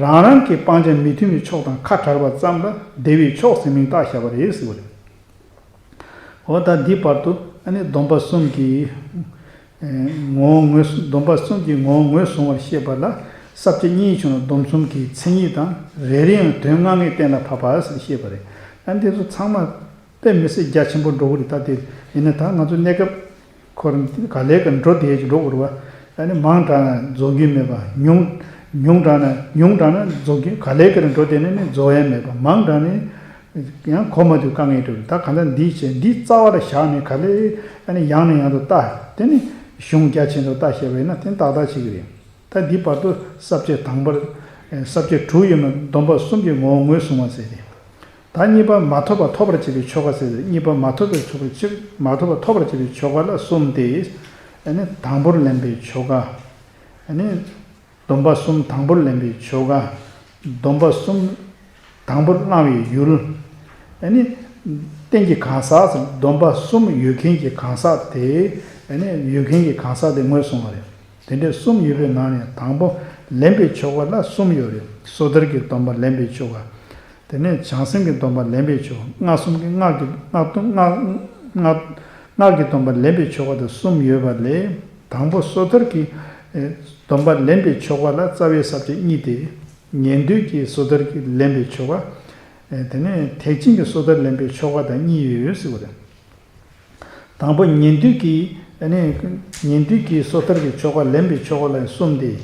རང་རང་གི་སྤང་བྱ་མི་མཐུན་པའི་ཕྱོགས་དང་ཁ་བྲལ་བ་ཙམ་ལ་བདེ་བའི་མཆོག་ཟེར་མིང་བཏགས་བཞག་པ་རེད་ཟེར་བ་རེད། འོ་ད་འདི་བར་དུ་ཨ་ནི་སྡོམ་པ་གསུམ་གྱི་ངོ་བོ་ངོས་སྡོམ་པ་གསུམ་གྱི་ངོ་བོ་ངོས་བཟུང་བར་བཤད་པ་ལ་ས་བཅད་གཉིས་བྱུང་ན་སྡོམ་གསུམ་གྱི་མཚན་ཉིད་དང་རེ་རེའང་དོན་ལྔ་ལྔས་གཏན་ལ་ཕབ་པ་ཟེར་བཤད་པ་རེད། ཨ་འདི་ཚོ་ཚང་མ་དཔེ་མི་སྲིད་རྒྱ་ཆེན་པོ་འགྲོ་གི་རེད། ད་དེ་ཡིན་ན་ད་ང་ཚོ་གནས་སྐབས་ཁོ་རང་ག་ལེ་ག་འགྲོ་བསྡད་ཀྱི་འགྲོ་དགོས་རེད་བ། ཨ་ནི་མང་དྲགས་ན་རྫོགས་རྒྱུ་མེད་པ། ཉུང་ཉུང་དྲགས་ན་ཉུང་དྲགས་ན་རྫོགས་རྒྱུ་ག་ལེ་ག་རེ་འགྲོ་བསྡད་ན་ནི་རྫོགས་ཡ་མེད་པ། མང་དྲགས་ནི་ཡང་གོ་མ་ཐུབ་དཀའ་ངལ་འགྲོ་གི་རེད། ད་གང་ལྟར་འདི་བྱས་འདི་རྩ་བ་ལ་བཞག་ནས་ག་ལེ་ཨ་ནི་ཡང་ནས་ཡང་དུ་ལྟ། དེ་ནི་གཞུང་རྒྱ་ཆེན་དུ་བལྟ་བཤད་པ་ཡིན་ན་དེ་ཏག་ཏག་བྱེད་ཀྱི་རེད། ད་འདི་བར་དུ་ས་བཅད་དང་པོར་ས་བཅད་དྲུག་ཡོད་ན་སྡོམ་པ་གསུམ་གྱི་ངོ་བོ་ངོས་བཟུང་བ་ཟེར་ཏེ། ད་གཉིས་པ་མ་ཐོབ་པ་ཐོབ་པར་བྱེད་པའི་ཆོ་ག་ཟེར་ཏེ། གཉིས་པ་མ་ཐོབ་པའི་ཆོ་ག་ཕྱིར་མ་ཐོབ་པ་ཐོབ་པར་བྱེད་པའི་ཆོ་ག་ལ་གསུམ་སྟེ། ཨ་ནི་དང་པོར་ལེན་པའི་ཆོ་ག་ཨ་ནི། སྡོམ་པ་གསུམ་དང་པོར་ལེན་པའི་ཆོ་ག་སྡོམ་པ་གསུམ་དང་པོར་བླང་བའི་ཡུལ། ཨ་ནི། རྟེན་གྱི་གང་ཟག་ཟེར་སྡོམ་པ་གསུམ་ཡོད་མཁན་གྱི་གང་ཟག་དེ། ཨ་ནི་ཡོད་མཁན་གྱི་གང་ཟག་དེ་ངོས་བཟུང་བ་རེད། དེ་འདྲའི་གསུམ་ཡོད་པའི་ནང་ནས་དང་པོ་ལེན་པའི་ཆོ་ག་ལ་གསུམ་ཡོད་རེད། སོ་ཐར་གྱི་སྡོམ་པ་ལེན་པའི་ཆོ་ག་དེ་ནས་བྱང་སེམས་ཀྱི་སྡོམ་པ་ལེན་པའི་ཆོ་ག་སྔགས་གསུམ་གྱི་སྔགས་ཀྱི་སྔགས་སྡོམ་སྔགས་སྔགས་སྔགས་ཀྱི་སྡོམ་པ་ལེན་པའི་ཆོ་ག་དེ་གསུམ་ཡོད་པ་ལས། དང་པོ་སོ་ཐར་གྱི་ཨེ་སྡོམ་པ་ལེན་པའི་ཆོ་ག་ལ་རྩ་བའི་ས་བཅད་གཉིས་ཏེ། ཉན་ཐོས་ཀྱི་སོ་ཐར་གྱི་ལེན་པའི་ཆོ་ག་ཨེ་དེ་ནས་ཐེག་ཆེན་གྱི་སོ་ཐར་ལེན་པའི་ཆོ་ག་དང་གཉིས་ཡོད་ཟེར་བ་རེད། དང་པོ་ཉན་ཐོས་ཀྱི་ཨ་ནི་ཉན་ཐོས་ཀྱི་སོ་ཐར་གྱི་ཆོ་ག་ལེན་པའི་ཆོ་ག་ལ་གསུམ་སྟེ།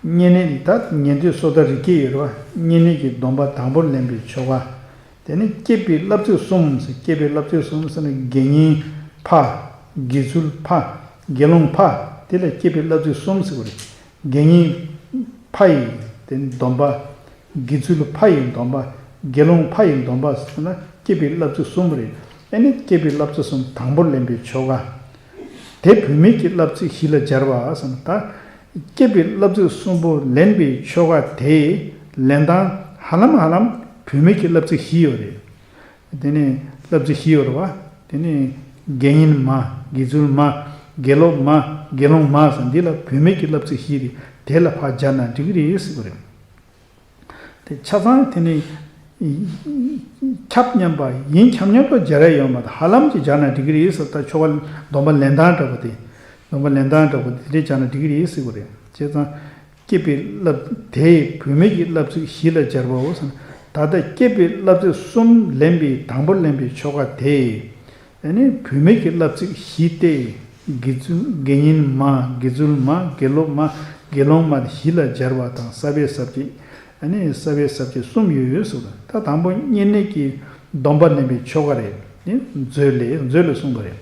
བསྙེན་གནས་ད་ཉན་ཐོས་སོ་ཐར་རིགས་བརྒྱད་ཡོད་རེད་བ། བསྙེན་གནས་ཀྱི་སྡོམ་པ་དང་པོར་ལེན་པའི་ཆོ་ག་དེ་ནི་སྐྱེས་པའི་བསླབ་ཚིགས་གསུམ་ཟེར། སྐྱེས་པའི་བསླབ་ཚིགས་གསུམ་ཟེར་ན་དགེ་བསྙེན་ཕ། དགེ་ཚུལ་ཕ། དགེ་སློང་ཕ། དེ་ལ་སྐྱེས་པའི་བསླབ་ཚིགས་གསུམ་ཟེར་བ་རེད། དགེ་བསྙེན་ཕ་ཡི་དེ་ནི་སྡོམ་པ། དགེ་ཚུལ་ཕ་ཡི་སྡོམ་པ། དགེ་སློང་ཕ་ཡི་སྡོམ་པ་ཟེར་ན་སྐྱེས་པའི་བསླབ་ཚིགས་གསུམ་རེད། ཨ་ནི་སྐྱེས་པའི་བསླབ་ཚིགས་གསུམ་དང་པོར་ལེན་པའི་ཆོ་ག་དེ་བུད་མེད་ཀྱི་བསླབ་ཚིགས་བཞི་ལ་སྦྱར་བ་ཟེར་ན། ད་སྐྱེས་པའི་བསླབ་ཚིགས་གསུམ་པོ་ལེན་པའི་ཆོ་ག་དེ་ལེན་སྟངས་ཧ་ལམ་ཧ་ལམ་བུད་མེད་ཀྱི་བསླབ་ཚིགས་བཞི་ཡོད་རེད། དེ་ནས་བསླབ་ཚིགས་བཞི་ཡོད་རེད་བ། དེ་ནས་དགེ་བསྙེན་མ། དགེ་ཚུལ་མ། དགེ་སློབ་མ། དགེ་སློང་མ་ཟེར། འདི་ལ་བུད་མེད་ཀྱི་བསླབ་ཚིགས་བཞི་རེད། དེ་ལ་ཕར་སྦྱར་ན་འགྲིག་གི་རེད་ཟེར་གི་རེད། དེ་ཆ་ཚང་དེ་ནི་ཁྱབ་མཉམ་པ་ཡིན། ཁྱབ་མཉམ་དུ་སྦྱར་ཡ་ཡོད་མ་རེད། ཧ་ལམ་གྱིས་སྦྱར་ན་འགྲིག་གི་རེད་ཟེར། ད་ཆོ་ག་སྡོམ་པ་ལེན་སྟངས་འདྲ་པོ་དེ། སྡོམ་པ་ལེན་སྟངས་འདྲ་པོ་དེ་འདྲས་སྦྱར་ན་འགྲིག་གི་རེད་ཟེར་གི་རེད། བྱས་ཙང་སྐྱེས་པའི་བསླབ་དེ་བུད་མེད་ཀྱི་བསླབ་ཚིགས་བཞི་ལ་སྦྱར་བའོ་ཟེར་ན། ད་ལྟ་སྐྱེས་པའི་བསླབ་ཚིགས་གསུམ་ལེན་པའི་དང་པོར་ལེན་པའི་ཆོ་ག་དེ། ཨ་ནི་བུད་མེད་ཀྱི་བསླབ་ཚིགས་བཞི་སྟེ། དགེ་ཚུལ་དགེ་བསྙེན་མ། དགེ་ཚུལ་མ། དགེ་སློབ་མ། དགེ་སློང་མ་བཞི་ལ་སྦྱར་བ་དང་ས་བའི་ས་བཅད། ཨ་ནི་ས་བའི་ས་བཅད་གསུམ་ཡོད་ཡོད་ཟེར་བ། ད་དང་པོ་བསྙེན་གནས་ཀྱི་སྡོམ་པ་ལེན་པའི་ཆོ་ག་རེད། ནི་མཛོད་ལས་མཛོད་ལས་གསུངས་པ་རེད།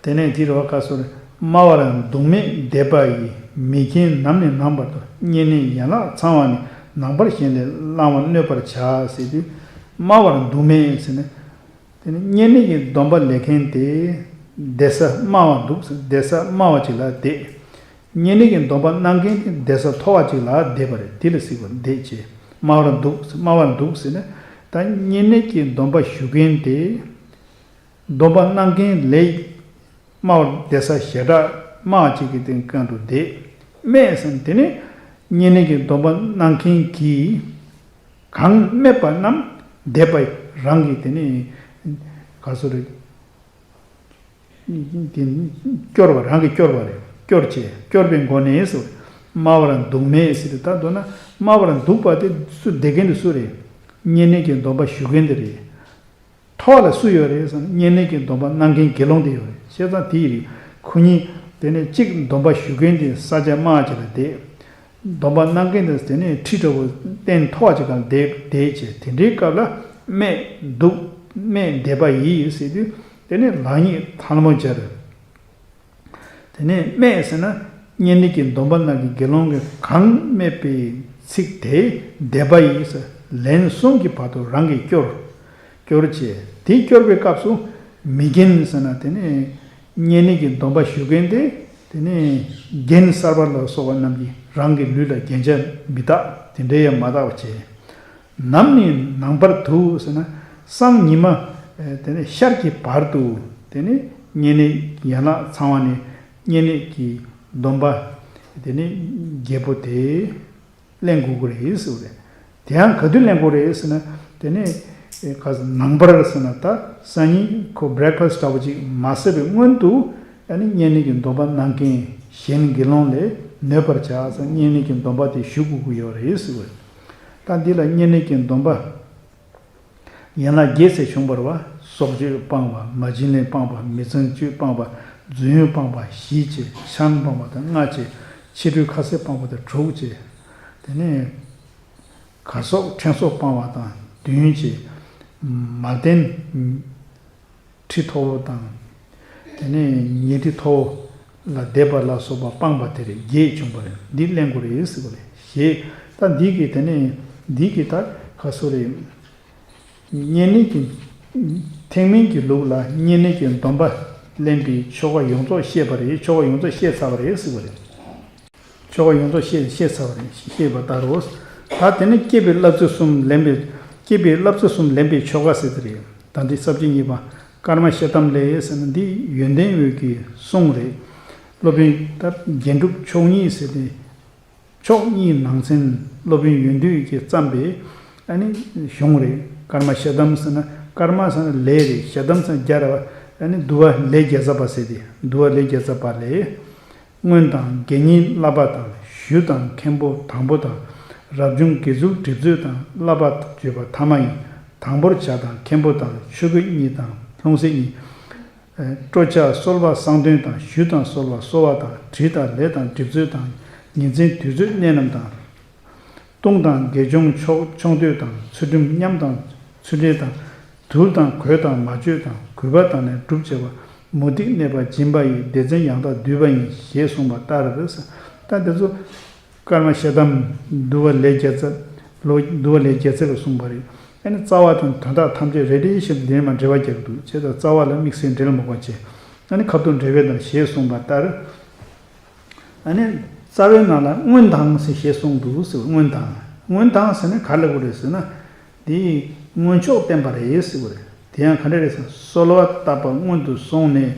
དེ་ནས་དེ་རུ་བ་ཁ་སོར། སྨྲ་བར་འདུག་མེད་བཟླས་པ་ཡིས། མི་མཁྱེན་ནམ་ནས་ནངས་པར་དུ། བསྙེན་གནས་ཡན་ལག་ཚང་བ་ནི། ནངས་པར་གཞན་ལས་བླང་བར་གནོད་པར་བྱ། ཟེར་དུས། སྨྲ་བར་འདུག་མེད་ཟེར་ན། དེ་ནི་བསྙེན་གནས་ཀྱི་སྡོམ་པ་ལེན་མཁན་དེ་བསྡད་ས་དམའ་བ་འདུག་ཟེར། བསྡད་ས་དམའ་བ་ཅིག་ལ་བསྡད། བསྙེན་གནས་ཀྱི་སྡོམ་པ་གནང་མཁན་དེ་བསྡད་ས་མཐོ་བ་ཅིག་ལ་བསྡད་པ་རེད། དེ་ལ་ཟེར་བ་བསྡད་ཅེས། སྨྲ་བར་འདུག་ཟེར། སྨྲ་བར་འདུག་ཟེར་ན། ད་བསྙེན་གནས་ཀྱི་སྡོམ་པ་ཞུ་མཁན་དེ། སྡོམ་པ་གནང་མཁན་ལས་དམའ་བར་བསྡད་ས་ཞེ་དྲག་དམའ་བ་ཅིག་གི་སྟེང་སྒང་དུ་བསྡད། སྨྲས་ཟེར་ན་དེ་ནི་བསྙེན་གནས་ཀྱི་སྡོམ་པ་གནང་མཁན་གྱིས་གང་སྨྲས་པ་རྣམས་བཟླས་པ་རང་གིས་དེ་ནི་ག་སོ་རེད། དེ་ནི་སྐྱོར་བ་རང་གིས་སྐྱོར་བ་རེད། སྐྱོར་བྱས། སྐྱོར་བའི་སྒོ་ནས་སོ། སྨྲ་བར་འདུག་མེད་ཟེར་ཏེ། ད་མདོར་ན་སྨྲ་བར་འདུག་པ་དེ་སུ་བསྡད་མཁན་དེ་སུ་རེད། བསྙེན་གནས་ཀྱི་སྡོམ་པ་ཞུ་མཁན་དེ་རེད། མཐོ་བ་ལ་སུ་ཡོད་རེད་ཟེར་ན། བསྙེན་གནས་ཀྱི་སྡོམ་པ་གནང་མཁན་དགེ་སློང་དེ་ཡོད་རེད། བྱས་ཙང་དེ་ཡི་རེད། ཁོ་གཉིས་དེ་ནས་གཅིག་སྡོམ་པ་ཞུ་མཁན་དེ་ས་ཆ་དམའ་ཅིག་ལ་བསྡད། སྡོམ་པ་གནང་མཁན་དེ་དེ་ནས་ཁྲི་འདྲ་བོ་སྟེང་མཐོ་བ་ཅིག་སྒང་བསྡད་བསྡད་བྱས། དེ་འདྲའི་སྐབས་ལ་སྨྲས་འདུག་སྨྲས་བཟླས་པ་ཡིས་ཟེར་དུས། དེ་ནས་ལག་གཉིས་ཐལ་མོ་སྦྱར། དེ་ནས་སྨྲས་ཟེར་ན། བསྙེན་གནས་ཀྱི་སྡོམ་པ་གནང་མཁན་དགེ་སློང་གིས་གང་སྨྲས་པའི་ཚིག་དེ་བཟླས་པ་ཡིས་ཟེར། ལན་གསུམ་གྱི་བར་དུ་རང་གིས་སྐྱོར། སྐྱོར་བྱས། དེ་སྐྱོར་བའི་སྐབས་སུ་མི་རྒན་ཟེར་ན། དེ་ནས་བསྙེན་གནས་ཀྱི་སྡོམ་པ་ཞུ་མཁན་དེ། དེ་ནས་རྒན་གསར་པ་ལ་སོགས་པ་རྣམས་ཀྱིས་རང་གི་ལུས་ལ་རྒྱན་ཆ་མི་བཏགས། དེ་འདྲའི་ཡང་མ་བཏགས་པ་བྱས། ནམ་ནས་ནངས་པར་དུ་ཟེར་ན། སང་ཉི་མ་དེ་ནས་ཤར་གྱི་བར་དུ། དེ་ནས་བསྙེན་གནས་ཡན་ལག་ཚང་བ་ནས་བསྙེན་གནས་ཀྱི་སྡོམ་པ་དེ་ནས་བརྒྱད་པོ་དེ་ལེན་དགོས་ཀྱི་རེད་ཟེར་བ་རེད། དེ་ཡང་ག་དུས་ལེན་དགོས་རེད་ཟེར་ན། དེ་ནས་ག་ནངས་པར་ཟེར་ན། ད་སང་ཉིན་ཁོ་བྷི་རེག་ཕ་སི་འདྲ་བོ་ཅིག་མ་ཟས་པའི་སྔོན་དུ། ཨ་ནི་བསྙེན་གནས་ཀྱི་སྡོམ་པ་གནང་མཁན་གཞན་དགེ་སློང་ལས་གནོད་པར་བྱ་ཟེར། བསྙེན་གནས་ཀྱི་སྡོམ་པ་དེ་ཞུ་དགོས་ཀྱི་ཡོད་རེད་ཟེར་བ་རེད། ད་འདི་ལ་བསྙེན་གནས་ཀྱི་སྡོམ་པ། ཡན་ལག་བརྒྱད་ཟེར་བྱུང་བ་རེད་བ། སྲོག་གཅོད་སྤངས་པ། མ་བྱིན་ལེན་སྤངས་པ། མི་ཚངས་སྤྱོད་སྤངས་པ། རྫུན་སྤངས་པ་བཞི་བྱས། ཆང་སྤངས་པ་དང་ལྔ་བྱས། ཕྱི་དྲོའི་ཁ་ཟས་སྤངས་པ་དང་དྲུག་བྱས། དེ་ནས་གར་སོགས་ཕྲེང་སོགས་སྤངས་པ་དང་བདུན་བྱས། མལ་སྟན་ཁྲི་ཐོག་དང་ དེ་ནས་ཉི་ཁྲི་མཐོ་བོ་ལ་བསྡེབས་པ་ལ་སོགས་པ་སྤངས་པ་དེ་རེད། བརྒྱད་བྱུང་བ་རེད། འདི་གླེང་དགོས་རེད་ཟེར་བ་རེད། ཞེས་ད་འདི་གི་དེ་ནས་འདི་གི་ད་ག་སོ་རེད། བསྙེན་གནས་ཀྱི་ཐེག་དམན་གྱི་ལུགས་ལ་བསྙེན་གནས་ཀྱི་སྡོམ་པ་ལེན་པའི་ཆོ་ག་ཡོངས་རྫོགས་བཤད་པ་རེད། ཆོ་ག་ཡོངས་རྫོགས་བཤད་ཚར་བ་རེད་ཟེར་བ་རེད། ཆོ་ག་ཡོངས་རྫོགས་བཤད་བཤད་ཚར་བ་རེད། བཤད་པ་ལྟར་རོ། ད་དེ་ནི་བསྐྱེད་པའི་བསླབ་ཚིགས་གསུམ་ལེན་པའི་བསྐྱེད་པའི་བསླབ་ཚིགས་གསུམ་ལེན་པའི་ཆོ་ག་ཟེར་དེ་རེད། ད་འདི་ས་བཅད་གཉིས་པ་ཀརྨ་ཤེལ་དམ་ལས་ཟེར་ན་འདི་ཡོན་ཏན་འོད་ཀྱི་གསུང་རེད། སློབ་དཔོན་ད་རྒྱན་དྲུག་མཆོག་གཉིས་ཟེར་ཏེ། མཆོག་གཉིས་ནང་ཚན་སློབ་དཔོན་ཡོན་ཏན་གྱིས་བརྩམས་པའི་ཨ་ནི་གཞུང་རེད། ཀརྨ་ཤེལ་དམ་ཟེར་ན་ཀརྨ་ཟེར་ན་ལས་རེད། ཤེལ་དམ་ཟེར་ན་རྒྱ་རེད་བ། ཨ་ནི་འདུལ་བ་ལས་བརྒྱ་རྩ་པ་ཟེར་ཏེ། འདུལ་བ་ལས་བརྒྱ་རྩ་པ་ལས། སྔོན་དང་དགེ་བསྙེན་བསླབ་པ་དང་། ཞུ་དང་མཁན་པོ་དང་པོ་དང་། རབ་བྱུང་དགེ་ཚུལ་སྒྲིབ་མཛོད་དང་། བསླབ་པ་བརྗོད་པ་ཐ་མ་ཡིན། དང་པོར་བྱ་དང་མཁན་པོ་དང་། ཆོས་གོས་གཉིས་དང་ལྷུང་བཟེད་གཉིས། སྤྲོ་བྱ་གསོལ་བ་གསང་འདོན་དང་། ཞུ་དང་གསོལ་བ་གསོལ་བ་དང་། དྲི་དང་ལས་དང་སྒྲིབ་མཛོད་དང་། ཉིན་མཚན་དུས་ཚོད་གནས་རྣམས་དང་། ལྟུང་དང་དགེ་སྦྱོང་ཆོག་ཆོག་འདོད་དང་། ཚུལ་ཁྲིམས་ཉམས་དང་ཚུལ་ཁྲིམས་དང་། དུལ་དང་གོས་དང་མ་བཅོས་དང་། གུས་པ་དང་ནི་སྒྲུབ་བྱེད་པ། མུ་སྟེགས་གནས་པ་སྦྱིན་པ་ཡི། སྡེ་ཚན་ཡང་དག་བསྡུས་པ་ཡིན། ཞེས་གསུངས་པ་ལྟར། ད་འདི་ཚོ། ཀརྨ་ཤེལ་དམ་འདུལ་བ་ལས་བརྒྱ་རྩ། ལོ་འདུལ་བ་ལས་བརྒྱ་རྩ་ལ་གསུངས་པ་རེད། ཨ་ནི་རྩ་བ་དང་དོན་དག་ཐམས་ཅད་རེ་རེ་བཞིན་དུ་འདིར་མ་འབྲེལ་བ་རྒྱག་གི་འདུག་བྱས་ཙང་རྩ་བ་ལ་དམིགས་བསལ་འབྲེལ་མ་དགོས་པ་བྱས། ཨ་ནི་ཁ་ཐུག་འབྲེལ་བའི་དང་ཞེས་གསུངས་པ་ལྟར། ཨ་ནི་རྩ་བའི་ནང་ལ་སྔོན་དང་ཞེས་གསུངས་འདུག་ཟེར། སྔོན་དང་། སྔོན་དང་ཟེར་ན་ག་རེ་ལབ་དགོས་རེད་ཟེར་ན། འདི་སྔོན་ཆོག་བསྟན་པ་རེད་ཟེར་དགོས་རེད། དེ་ཡང་ག་འདྲ་རེད་ཟེར་ན། གསོལ་བ་བཏབ་པ་སྔོན་དུ་སོང་ནས།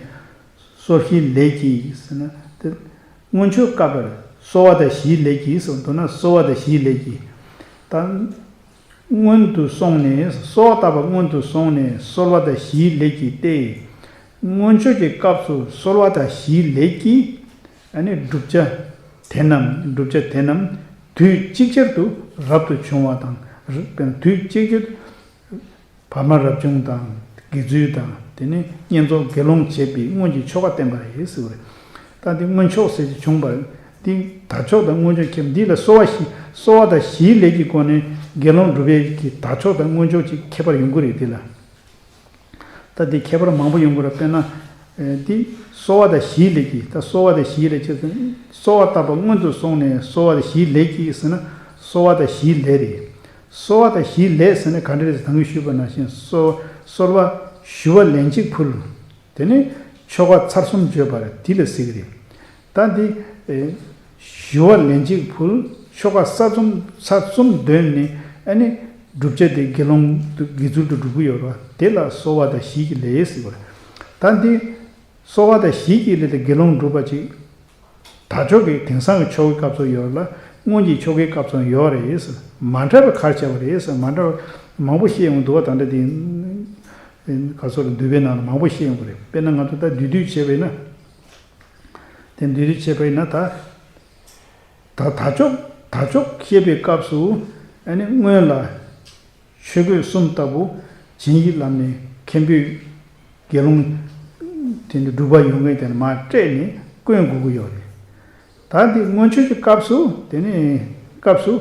གསོལ་བཞིའི་ལས་ཀྱིས་ཟེར་ན་དེ། སྔོན་ཆོག་བཀབ་པར་གསོལ་བ་དང་བཞིའི་ལས་ཀྱིས་ཟེར། མདོར་ན་གསོལ་བ་དང་བཞིའི་ལས་ཀྱིས། ད་སྔོན་དུ་སོང་ནས། གསོལ་བ་བཏབ་པ་སྔོན་དུ་སོང་ནས་གསོལ་བ་དང་བཞིའི་ལས་ཀྱིས་ཏེ། སྔོན་ཆོག་གི་སྐབས་སུ་གསོལ་བ་དང་བཞིའི་ལས་ཀྱིས། ཨ་ནི་བསྒྲུབ་བྱ་དེ་རྣམས། བསྒྲུབ་བྱ་དེ་རྣམས་དུས་གཅིག་ཅར་དུ་རབ་ཏུ་བྱུང་བ་དང་། དུས་གཅིག་ཅར་དུ། བར་མ་རབ་བྱུང་དང་། དགེ་ཚུལ་དང་། དེ་ནས་བསྙེན་རྫོགས་དགེ་སློང་བྱེད་པའི་སྔོན་གྱི་ཆོ་ག་བསྟན་པ་རེད་ཟེར་བ་རེད། ད་འདི་སྔོན་ཆོག་ཟེར་གྱི་བྱུང་བ་རེད། འདི་དར་ལྕོག་དང་སྔོན་ཆོག་ཁྱད་པར། འདི་ལ་གསོལ་བ་བཞི། གསོལ་བ་དང་བཞིའི་ལས་ཀྱི་སྒོ་ནས་དགེ་སློང་སྒྲུབ་པའི་གི་དར་ལྕོག་དང་སྔོན་ཆོག་ཅིག་ཁྱད་པར་ཡོང་གི་རེད་འདི་ལ། ད་འདི་ཁྱད་པར་མང་པོ་ཡོང་གི་རེད། དཔེར་ན། ཨེ་འདི་གསོལ་བ་དང་བཞིའི་ལས་ཀྱིས། ད་གསོལ་བ་དང་བཞིའི་ལས་ཀྱིས། གསོལ་བ་བཏབ་པ་སྔོན་དུ་སོང་ནས་གསོལ་བ་དང་བཞིའི་ལས་ཀྱིས་ཟེར་ན་གསོལ་བ་དང་བཞིའི་ལས་རེད། གསོལ་བ་དང་བཞིའི་ལས་ཟེར་ན་ག་འདྲ་རེད་ཟེར། ད་གིན་ཞུས་པ་ནང་བཞིན་གསོལ་གསོལ་བ་ཞུ་བ་ལན་གཅིག་ཕུལ། དེ་ནས་ཆོ་ག་ཚར་གསུམ་བརྗོད་པ་རེད། དེ་ལ་ཟེར་གི་རེད། ད་འདི་ཨེ་ཞུ་བ་ལན་གཅིག་ཕུལ། ཆོ་ག་ཚར་གསུམ་ཚར་གསུམ་འདོན་ནས། ཨ་ནི་བསྒྲུབ་བྱ་དེ་དགེ་སློང་དུ་དགེ་ཚུལ་དུ་འགྲུབ་ཀྱི་ཡོད་རེད་བ། དེ་ལ་གསོལ་བ་དང་བཞིའི་ལས་ཟེར་བ་རེད། ད་འདི་གསོལ་བ་དང་བཞིའི་ལས་དེ་དགེ་སློང་སྒྲུབ་པ་ཅིག་དར་ལྕོག་གི་དེང་སང་གི་ཆོ་གའི་སྐབས་སུ་ཡོད་ལ། སྔོན་གྱི་ཆོ་གའི་སྐབས་སུ་ཡོད་རེད་ཟེར། མ་འདྲ་བའི་ག་རེ་བྱས་པ་རེད་ཟེར། མ་འདྲ་བ་མང་པོ་བཤད་ཡོང་འདུག་བ། ད་ལྟ་དེ་ག་ཚོད་འདུལ་བའི་ནང་ལ་མང་པོ་བཤད་ཡོང་གི་རེད། དཔེར་ན་ང་ཚོ་ད་བསྡུས་བསྡུས་བྱས་པ་ཡིན་ན། དེ་བསྡུས་བསྡུས་བྱས་པ་ཡིན་ན་ད། ད་དར་ལྕོག་དར་ལྕོག་བཤད་པའི་སྐབས་སུ། ཨ་ནི་སྔོན་ལ། ཆོས་གོས་གསུམ་ལྟ་བུ་བྱིན་གྱིས་བརླབས་ནས་མཁན་པོས་དགེ་སློང་དེ་འདྲ་སྒྲུབ་པ་ཡོང་མཁན་དེ་ལ་མར་སྤྲད་ནས་བསྐོན་དགོས་ཀྱི་ཡོད་རེད། ད་འདི་སྔོན་ཆད་ཀྱི་སྐབས་སུ། དེ་ནས་སྐབས་སུ་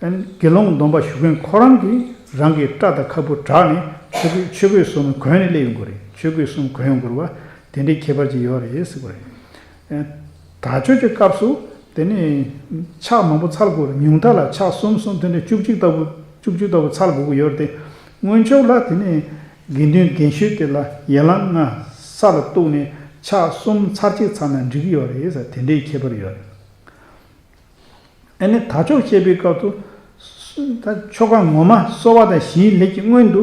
དགེ་སློང་སྡོམ་པ་ཞུ་མཁན་ཁོ་རང་གིས་རང་གི་སྐྲ་དང་ཁ་སྤུ་བྲེགས་ནས་ཆོས་གོས་ཆོས་གོས་གསུམ་གོན་ནས་སླེབས་ཡོང་གི་རེད། ཆོས་གོས་གསུམ་གོན་ཡོང་དགོས་རེད་བ། དེ་འདྲའི་ཁྱད་པར་ཅིག་ཡོད་རེད་ཟེར་བ་རེད། དར་ལྕོག་གི་སྐབས་སུ་དེ་ནི་ཕྱག་མང་པོ་འཚལ་དགོས་རེད། ཉུང་མཐའ་ལ་ཕྱག་གསུམ་གསུམ་དེ་འདྲ་བཅུ་གཅིག་ལྟ་བུ་བཅུ་གཅིག་ལྟ་བུ་འཚལ་དགོས་ཀྱི་ཡོད་རེད་དེ། སྔོན་ཆད་ལ་དེ་ནི་དགེ་འདུན་རྒན་ཤོས་དེ་ལ་ཡན་ལག་ལྔ་ས་ལ་གཏུགས་ནས་ཕྱག་གསུམ་ཚར་གཅིག་འཚལ་ན་འགྲིག་གི་ཡོད་རེད་ཟེར། དེ་འདྲའི་ཁྱད་པར་ཡོད་རེད། ཨ་ནི་དར་ལྕོག་བཤད་པའི་སྐབས་སུ། ད་ཆོ་ག་ངོ་མ་གསོལ་བ་དང་བཞིའི་ལས་ཀྱི་སྔོན་དུ་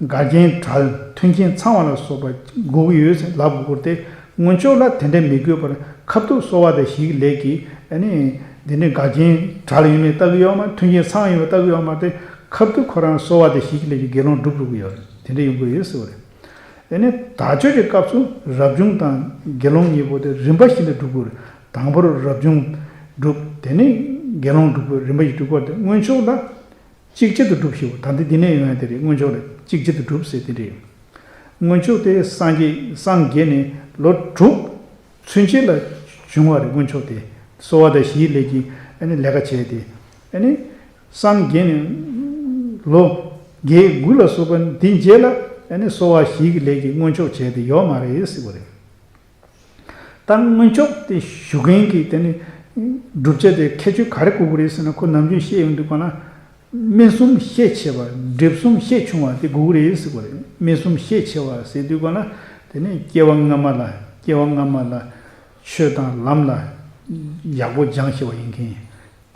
འགལ་རྐྱེན་བྲལ། མཐུན་རྐྱེན་ཚང་བ་ལ་སོགས་པ་དགོས་ཀྱི་ཡོད་ཟེར་ལབ་དགོས་ཏེ། སྔོན་ཆད་ལ་དེ་འདྲ་མི་དགོས་པར་ཁ་ཐུག་གསོལ་བ་དང་བཞིའི་ལས་ཀྱིས། ཨ་ནི་འདི་འདྲའི་འགལ་རྐྱེན་བྲལ་ཡོད་མེད་ལྟ་གི་ཡོད་མ། མཐུན་རྐྱེན་ཚང་ཡོད་མེད་ལྟ་གི་ཡོད་མ་རེད་དེ། ཁ་ཐུག་ཁོ་རང་གསོལ་བ་དང་བཞིའི་ལས་ཀྱིས་དགེ་སློང་སྒྲུབ་དགོས་ཀྱི་ཡོད་རེད། དེ་འདྲ་ཡོང་གི་ཡོད་ཟེར་བ་རེད། དེ་ནས་དར་ལྕོག་གི་སྐབས་སུ་རབ་བྱུང་དང་དགེ་སློང་གཉིས་པོ་དེ་རིམ་པ་བཞིན་དུ་སྒྲུབ་དགོས་རེད། དང་པོར་རབ་བྱུང་སྒྲུབ། དེ་ནས་དགེ་སློང་སྒྲུབ་དགོས། རིམ་པ་བཞིན་སྒྲུབ་དགོས་ཏེ། སྔོན་ཆད་ལ་གཅིག་ཆེད་དུ་སྒྲུབ་ཞེས་པ། ད་འདི་འདི་ནས་ཡོང་ཡ་དེ་རེད། སྔོན་ཆད་ལ་གཅིག་ཆེད་དུ་སྒྲུབ་ཟེར་དེ་རེད། སྔོན་ཆད་དེ་སངས་རྒྱས་སངས་རྒྱས་ནས་ལོ་དྲུག་ཚུན་ཆད་ལ་བྱུང་བ་རེད། སྔོན་ཆད་དེ་གསོལ་བ་དང་བཞིའི་ལས་ཀྱིས་ཨ་ནི་ལས་ཀ་བྱས་ཏེ། ཨ་ནི་སངས་རྒྱས་ནས་ལོ་བརྒྱད་དགུ་ལ་སོགས་པ་འདི་རྗེས་ལ་ཨ་ནི་གསོལ་བ་བཞིའི་ལས་ཀྱིས་སྔོན་ཆད་བྱས་ཏེ་ཡོད་མ་རེད་ཟེར་བ་རེད། ད་སྔོན་ཆད་དེ་ཞུ་མཁན་གྱིས་དེ་ནི་བསྒྲུབ་བྱ་དེ་ཁྱད་ཆོས་ག་རེ་དགོས་ཀྱི་རེད་ཟེར་ན། ཁོ་ནམ་རྒྱུན་བཤད་ཡོང་དུས་གང་ལ། སྨིན་གསུམ་ཤས་ཆེ་བ། སྒྲིབ་གསུམ་ཤས་ཆུང་བ་དེ་དགོས་ཀྱི་རེད་ཟེར་གྱི་རེད། སྨིན་གསུམ་ཤས་ཆེ་བ་ཟེར་དུས་གང་ལ། དེ་ནི་སྐྱེ་བ་སྔ་མ་ལ། སྐྱེ་བ་སྔ་མ་ལ་ཆོས་དང་ལམ་ལ་ཡག་པོ་སྦྱངས་ཤེས་པ་ཡིན་མཁན།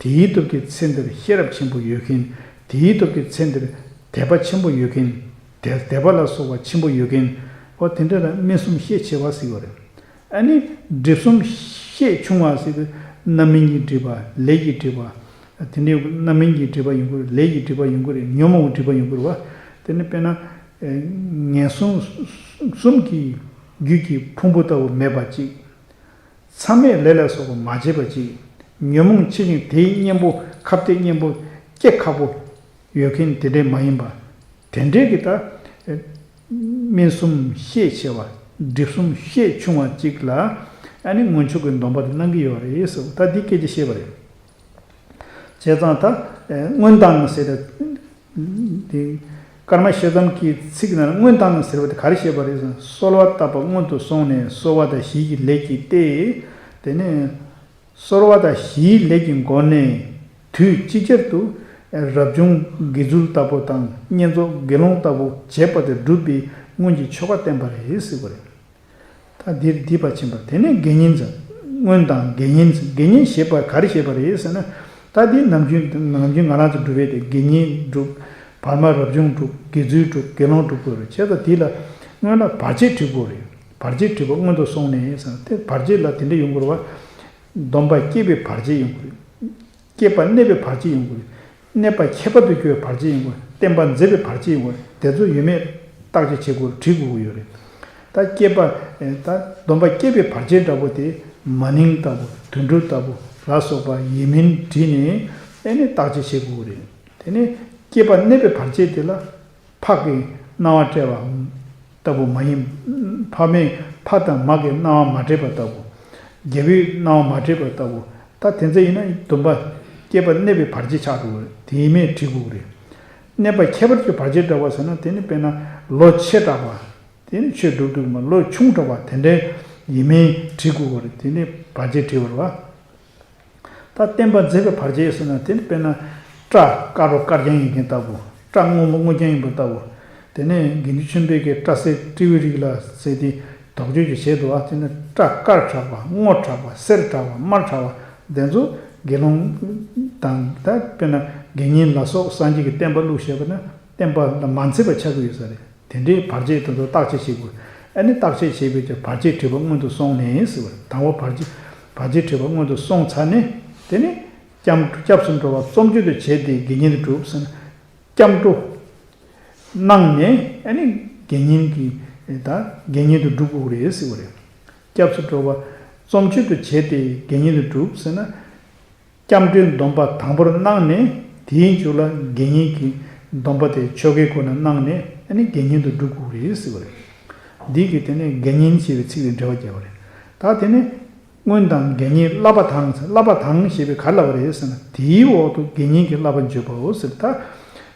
དེའི་སྟོབས་ཀྱིས་ཚེ་འདིར་ཤེས་རབ་ཆེན་པོ་ཡོད་མཁན། དེའི་སྟོབས་ཀྱིས་ཚེ་འདིར་དད་པ་ཆེན་པོ་ཡོད་མཁན། དད་དད་པ་ལ་སོགས་པ་ཆེན་པོ་ཡོད་མཁན། འོ་དེ་འདྲ་ལ་སྨིན་གསུམ་ཤས་ཆེ་བ་ཟེར་གྱི་རེད། ཨ་ནི་སྒྲིབ་གསུམ་ཤས་ཆུང་བ་ཟེར་དུས་རྣམ་སྨིན་གྱི་སྒྲིབ་པ། ལས་ཀྱི་སྒྲིབ་པ། དེ་འདྲའི་རྣམ་སྨིན་གྱི་སྒྲིབ་པ་ཡོང་གི་རེད། ལས་ཀྱི་སྒྲིབ་པ་ཡོང་གི་རེད། ཉོན་མོངས་སྒྲིབ་པ་ཡོང་གི་རེད་བ། དེ་ནི་དཔེར་ན། ངན་སོང་གསུམ་གྱི་རྒྱུད་ཀྱི་ཕུང་པོ་ལྟ་བུ་མེད་པ་ཅིག། མཚམས་མེད་ལས་ལ་སོགས་པ་མ་བྱས་པ་ཅིག། ཉོན་མོངས་ཆེ་ཞིང་དེའི་གཉེན་པོ་ཁ་གཏད་གཉེན་པོ་སྐྱེ་ཁག་པོ་ཡོད་མཁན་དེ་འདྲའི་མ་ཡིན་པ། དེ་འདྲའི་གི་ད། སྨིན་གསུམ་ཤས་ཆེ་བ། སྒྲིབ་གསུམ་ཤས་ཆུང་བ་ཅིག་ལ། ཨ་ནི་སྔོན་ཆད་ཀྱི་སྡོམ་པ་དེ་གནང་གི་ཡོད་རེད་ཟེར། ད་འདི་སྐད་ཆ་བཤད་པ་རེད། བྱས་ཙང་ད། སྔོན་དང་ཟེར་ཏེ། འདི། ཀརྨ་ཞི་བསམ་གྱི་ཚིག་ནང་སྔོན་དང་ཟེར་བ་དེ་ག་རེ་བཤད་པ་རེད་ཟེར་ན། གསོལ་བ་བཏབ་པ་སྔོན་དུ་སོང་ནས་གསོལ་བ་དང་བཞི་ཡི་ལས་ཀྱིས་ཏེ། དེ་ནས། གསོལ་བ་དང་བཞིའི་ལས་ཀྱི་སྒོ་ནས་དུས་ཅིག་ཅར་དུ་རབ་བྱུང་དགེ་ཚུལ་ལྟ་བུ་དང་བསྙེན་རྫོགས་དགེ་སློང་ལྟ་བུ་བྱས་པ་དེ་སྒྲུབ་པའི་སྔོན་གྱི་ཆོ་ག་བསྟན་པ་རེད་ཟེར་བ་རེད། ད་འདིར་སྡིག་པ་ཆེན་པོ། དེ་ནས་དགེ་བསྙེན་ཟེར། སྔོན་དང་དགེ་བསྙེན་ཟེར། དགེ་བསྙེན་ཞེས་པ་ག་རེ་བྱས་པ་རེད་ཟེར་ན། ད་འདི་ནམ་རྒྱུན་ནམ་རྒྱུན་ང་རང་ཚོ་སྒྲུབ་པའི་དེ་དགེ་བསྙེན་སྒྲུབ། བར་མ་རབ་བྱུང་སྒྲུབ། དགེ་ཚུལ་སྒྲུབ། དགེ་སློང་སྒྲུབ་དགོས་རེད། བྱས་ཙང་འདི་ལ་སྔོན་ལ་བར་ཆད་སྒྲིག་དགོས་རེད། བར་ཆད་སྒྲིག་པ་སྔོན་དུ་སོང་ནས་ཟེར་ན། དེ་བར་ཆད་ལ་དེ་འདྲ་ཡོང་དགོས་རེད་བ། སྡོམ་པ་སྐྱེས་པའི་བར་ཆད་ཡོང་གི་རེད། སྐྱེས་པ་གནས་པའི་བར་ཆད་ཡོང་གི་རེད། གནས་པ་ཁྱད་པར་དུ་གྱུར་བའི་བར་ཆད་ཡོང་གི་རེད། བསྟན་པ་འཛིན་པའི་བར་ཆད་ཡོང་གི་རེད། དེ་ཚོ་ཡོད་མེད་བརྟག་དཔྱད་བྱེད་དགོས། དྲི་དགོས་ཀྱི་ཡོད་རེད། ད་སྐྱེས་པ། ད་སྡོམ་པ་སྐྱེས་པའི་བར་ཆད་འདྲ་པོ་དེ་མ་ནིང་ལྟ་བུ། དུད་འགྲོ་ལྟ་བུ་ལ་སོགས་པ་ཡིན་མིན་དྲིས་ནས་ཨེ་ནས་བརྟག་དཔྱད་བྱེད་དགོས་ཀྱི་རེད། དེ་ནས་སྐྱེས་པ་གནས་པའི་བར་ཆད་དེ་ལ། ཕ་གི་སྣང་བ་བྲལ་བ་ལྟ་བུ་མ་ཡིན། ཕ་མས་ཕ་དང་མ་གི་སྣང་བ་མ་བྲལ་བ་ལྟ་བུ། རྒྱལ་པོའི་སྣང་བ་མ་བྲལ་བ་ལྟ་བུ། ད་དེ་ཚོ་ཡིན་ན་སྡོམ་པ་སྐྱེས་པ་གནས་པའི་བར་ཆད་ཆགས་འགྲོ་གི་རེད། དེ་ཡིན་མིན་དྲི་དགོས་ཀྱི་རེད། གནས་པ་ཁྱད་པར་གྱི་བར་ཆད་འདྲ་བ་ཟེར་ན། དེ་ནི་དཔེར་ན་ལོ་ཆེ་དྲགས་པ། དེ་ནི་ཆོས་སྒྲུབ་སྒྲུབ་མ་ལོ་ཆུང་དྲགས་པ་དེ་འདྲའི་ཡིན་མིན་དྲི་དགོས་ཀྱི་རེད། དེ་ནི་བར་ཆད་དྲི་དགོས་རེད་བ། ད་བསྟན་པ་འཛིན་པའི་བར་ཆད་ཟེར་ན། དེ་ནི་དཔེར་ན་སྐྲ་དཀར་པོ་དཀར་རྐྱང་ཡིན་མཁན་ལྟ་བུ། སྐྲ་སྔོན་པོ་སྔོ་རྐྱང་ཡིན་པ་ལྟ་བུ། དེ་ནས་དགེ་འདུན་ཆོས་འཕེལ་གྱིས་སྐྲ་སེར་སྤྲེའུའི་རིགས་ལ་ཟེར་ཏེ་དོགས་གཅོད་ཅིག་བྱས་འདུག་ཨ། དེ་ནི་སྐྲ་དཀར་དྲགས་པ། སྔོ་དྲགས་པ། སེར་དྲགས་པ། དམར་དྲགས་པ་དེ་ཚོ་དགེ་སློང་དང་། ད་དཔེར་ན་དགེ་བསྙེན་ལ་སོགས་སངས་རྒྱས་ཀྱི་བསྟན་པ་བླུགས་བྱས་པ་ན་བསྟན་པ་ལ་མ་འཚེ་བ་ཆགས་ཀྱི་ཡོད་ས་རེད། དེ་འདྲའི་བར་ཆད་དེ་ཚོ་བརྟག་དཔྱད་བྱེད་དགོས། ཨ་ནི་བརྟག་དཔྱད་བྱས་པའི་ཚེ་བར་ཆད་དྲི་བ་སྔོན་དུ་སོང་ནས་ཟེར་བ་རེད། དང་པོ་བར་ཆད་བར་ཆད་དྲི་བ་སྔོན་དུ་སོང་ཚར་ནས། དེ་ནས་སྐྱབས་སྐྱབས་སུ་འགྲོ་བ་བརྩོན་ཆེན་དུ་བྱས་ཏེ་དགེ་བསྙེན་དུ་གྲུབ་ཟེར་ན། སྐྱབས་འགྲོ་གནང་ནས་ཨ་ནི་དགེ་བསྙེན་གྱི་ད་དགེ་བསྙེན་དུ་སྒྲུབ་དགོས་རེད་ཟེར་བ་རེད། སྐྱབས་སུ་འགྲོ་བ་བརྩོན་ཆེན་དུ་བྱས་ཏེ་དགེ་བསྙེན་དུ་གྲུབ་ཟེར་ན། སྐྱབས་འགྲོའི་སྡོམ་པ་དང་པོར་གནང་ནས། དེའི་མཇུག་ལ་དགེ་བསྙེན་གྱི་སྡོམ་པ་དེ་ཆོ་གའི་སྒོ་ནས་གནང་ནས་ཨ་ནི་དགེ་བསྙེན་དུ་སྒྲུབ་དགོས་རེད་ཟེར་བ་རེད། འདི་གིས་དེ་ནས་དགེ་བསྙེན་ཞེས་པའི་ཚིག་དེ་འགྲེལ་བ་བརྒྱབ་པ་རེད། ད་དེ་ནས་སྔོན་དང་དགེ་བསྙེན་བསླབ་པ་དང་། བསླབ་པ་དང་ཞེས་པའི་ག་རེ་ལབ་པ་རེད་ཟེར་ན། དེའི་འོག་ཏུ་དགེ་བསྙེན་གྱི་བསླབ་པ་བརྗོད་པའོ་ཟེར། ད་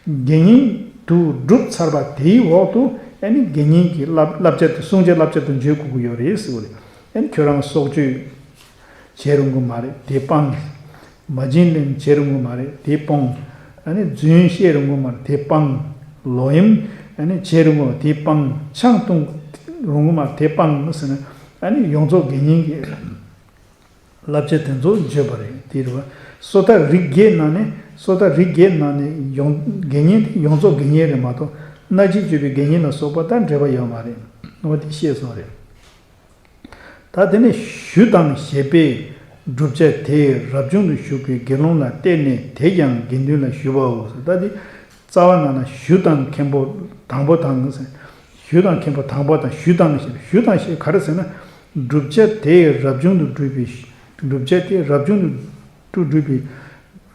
དགེ་བསྙེན་དུ་བསྒྲུབས་ཚར་བ་དེའི་འོག་ཏུ་ཨ་ནི་དགེ་བསྙེན་གྱི་བསླབ་བསླབ་བྱ་དེ་བསྲུང་བྱ་བསླབ་བྱ་དེ་བརྗོད་དགོས་ཀྱི་ཡོད་རེད་ཟེར་བ་རེད། ཨ་ནི་ཁྱོད་རང་སྲོག་གཅོད་བྱེད་རུང་གི་མ་རེད། དེ་སྤང་། མ་བྱིན་ལེན་བྱེད་རུང་གི་མ་རེད། དེ་སྤོང་། ཨ་ནི་རྫུན་བཤད་རུང་གི་མ་རེད། དེ་སྤང་། ལོག་གཡེམ་ཨ་ནི་བྱེད་རུང་གི་མ་རེད། དེ་སྤང་། ཆང་འཐུང་རུང་གི་མ་རེད། དེ་སྤང་ཟེར་ན། ཨ་ནི་ཡོངས་རྫོགས་དགེ་བསྙེན་གྱི་བསླབ་བྱ་དེ་ཚོ་བརྗོད་པ་རེད། དེ་རེད་བ། སོ་ཐར་རིགས་བརྒྱད་ནང་ནས། སོ་ཐར་རིགས་བརྒྱད་ནང་ནས་ཡོངས་དགེ་བསྙེན་དེ་ཡོངས་རྫོགས་དགེ་བསྙེན་རེད་མ་གཏོགས། སྣ་གཅིག་སྤྱོད་པའི་དགེ་བསྙེན་ལ་སོགས་པ་དང་འབྲེལ་བ་ཡོད་མ་རེད། འོ་དེ་བཤད་སོང་རེད། ད་དེ་ནས་ཞུ་དང་ཞེས་པས་བསྒྲུབ་བྱ་དེས་རབ་བྱུང་དུ་ཞུགས་པའི་དགེ་སློང་ལ་བརྟེན་ནས། དེས་ཀྱང་དགེ་འདུན་ལ་ཞུ་བའོ་ཟེར། ད་འདི་རྩ་བ་ནང་ན་ཞུ་དང་མཁན་པོ་དང་པོ་དང་ཟེར། ཞུ་དང་མཁན་པོ་དང་པོ་དང་། ཞུ་དང་ཞེས། ཞུ་དང་ཞེས་ག་རེ་ཟེར་ན། བསྒྲུབ་བྱ་དེས་རབ་བྱུང་དུ་བསྒྲུབས་པའི། བསྒྲུབ་བྱ་དེས་རབ་བྱུང་དུ་བསྒྲུབས་པའི།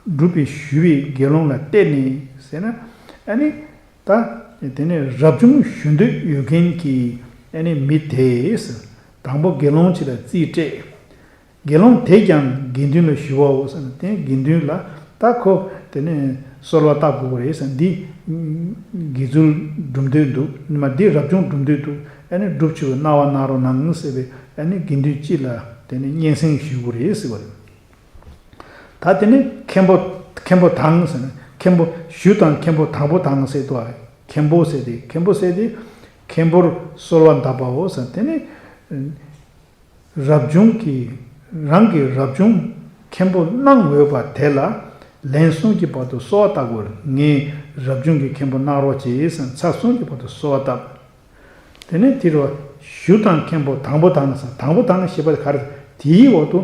བསྒྲུབས་པའི་ཞུ་བའི་དགེ་སློང་ལ་བརྟེན་ནས་ཟེར་ན། ཨ་ནི། ད་དེ་ནས་རབ་བྱུང་ཞུ་འདོད་ཡོད་མཁན་གྱི་ཨ་ནི་མི་དེས་དང་པོ་དགེ་སློང་ཅིག་ལ་རྩིས་སྤྲད། དགེ་སློང་དེས་ཀྱང་དགེ་འདུན་ལ་ཞུ་བའོ་ཟེར་ན། དེ་དགེ་འདུན་ལ། ད་ཁོ་དེ་ནས་གསོལ་བ་བཏབ་དགོས་པ་རེད་ཟེར། འདི་དགེ་ཚུལ་སྒྲུབ་འདོད་འདུག་ནི་མ། འདི་རབ་བྱུང་སྒྲུབ་འདོད་འདུག་ཨ་ནི་སྒྲུབ་ཆོག་གནང་བ་གནང་རོགས་གནང་ཟེར་བའི་ཨ་ནི་དགེ་འདུན་སྤྱི་ལ། དེ་ནི་སྙན་སེང་ཞུ་དགོས་རེད་ཟེར་བ་རེད། ད་དེ་ནི་མཁན་པོ་མཁན་པོ་དང་ཟེར་ན་མཁན་པོ་ཞུ་དང་མཁན་པོ་དང་པོ་དང་ཟེར་དུས་མཁན་པོ་ཟེར་དེ་མཁན་པོ་ཟེར་དེ་མཁན་པོར་གསོལ་བ་གདབ་པའོ་ཟེར། དེ་ནི་རབ་བྱུང་གི་རང་གི་རབ་བྱུང་མཁན་པོ་གནང་འོས་པ་དེ་ལ་ལན་གསུམ་གྱི་བར་དུ་གསོལ་བ་བཏབ་དགོས། ངའི་རབ་བྱུང་གི་མཁན་པོ་གནང་རོགས་གྱིས་ཟེར་ཚར་གསུམ་གྱི་བར་དུ་གསོལ་བ་བཏབ། དེ་ནས་དེ་རུ་ཞུ་དང་མཁན་པོ་དང་པོ་དང་ཟེར། དང་པོ་དང་ཞེས་པ་དེ་ག་རེ། དེའི་འོག་ཏུ་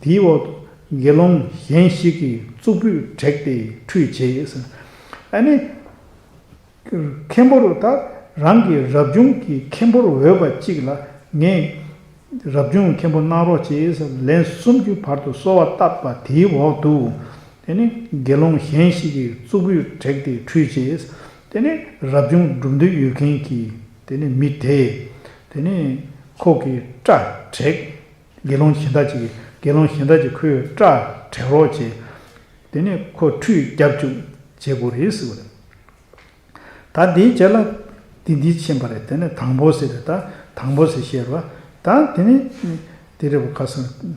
དེའི་འོག་ཏུ་དགེ་སློང་གཞན་ཞིག་གིས་གཙུག་ཕུད་བྲེགས་ཏེ་ཁྲུས་བྱས་ཟེར། ཨ་ནི་མཁན་པོ་རུ་ད་རང་གི་རབ་བྱུང་གི་མཁན་པོར་འོས་པ་གཅིག་ལ་ངས་རབ་བྱུང་མཁན་པོ་གནང་རོགས་བྱས་ཟེར་ལན་གསུམ་གྱི་བར་དུ་གསོལ་བ་བཏབ་པ་དེའི་འོག་ཏུ་དེ་ནི་དགེ་སློང་གཞན་ཞིག་གིས་གཙུག་ཕུད་བྲེགས་ཏེ་ཁྲུས་བྱས། དེ་ནས་རབ་བྱུང་སྒྲུབ་འདོད་ཡོད་མཁན་གྱི་དེ་ནས་མི་དེས་དེ་ནས་ཁོ་གི་སྐྲ་བྲེགས། དགེ་སློང་གཞན་དག་ཅིག་གིས་དགེ་སློང་གཞན་དག་ཅིག་ཁོའི་སྐྲ་བྲེག་རོགས་བྱས། དེ་ནས་ཁོ་ཁྲུས་བརྒྱབ་བཅུག་བྱེད་དགོས་རེད་ཟེར་བ་རེད། ད་འདིའི་རྗེས་ལ་འདི་འདི་ཕྱིན་པ་རེད། དེ་ནས་དང་པོ་ཟེར་རེད། ད་དང་པོ་ཟེར་བཤད་རོགས། ད་དེ་ནས་དེ་རེད་བ་ཁ་སང་།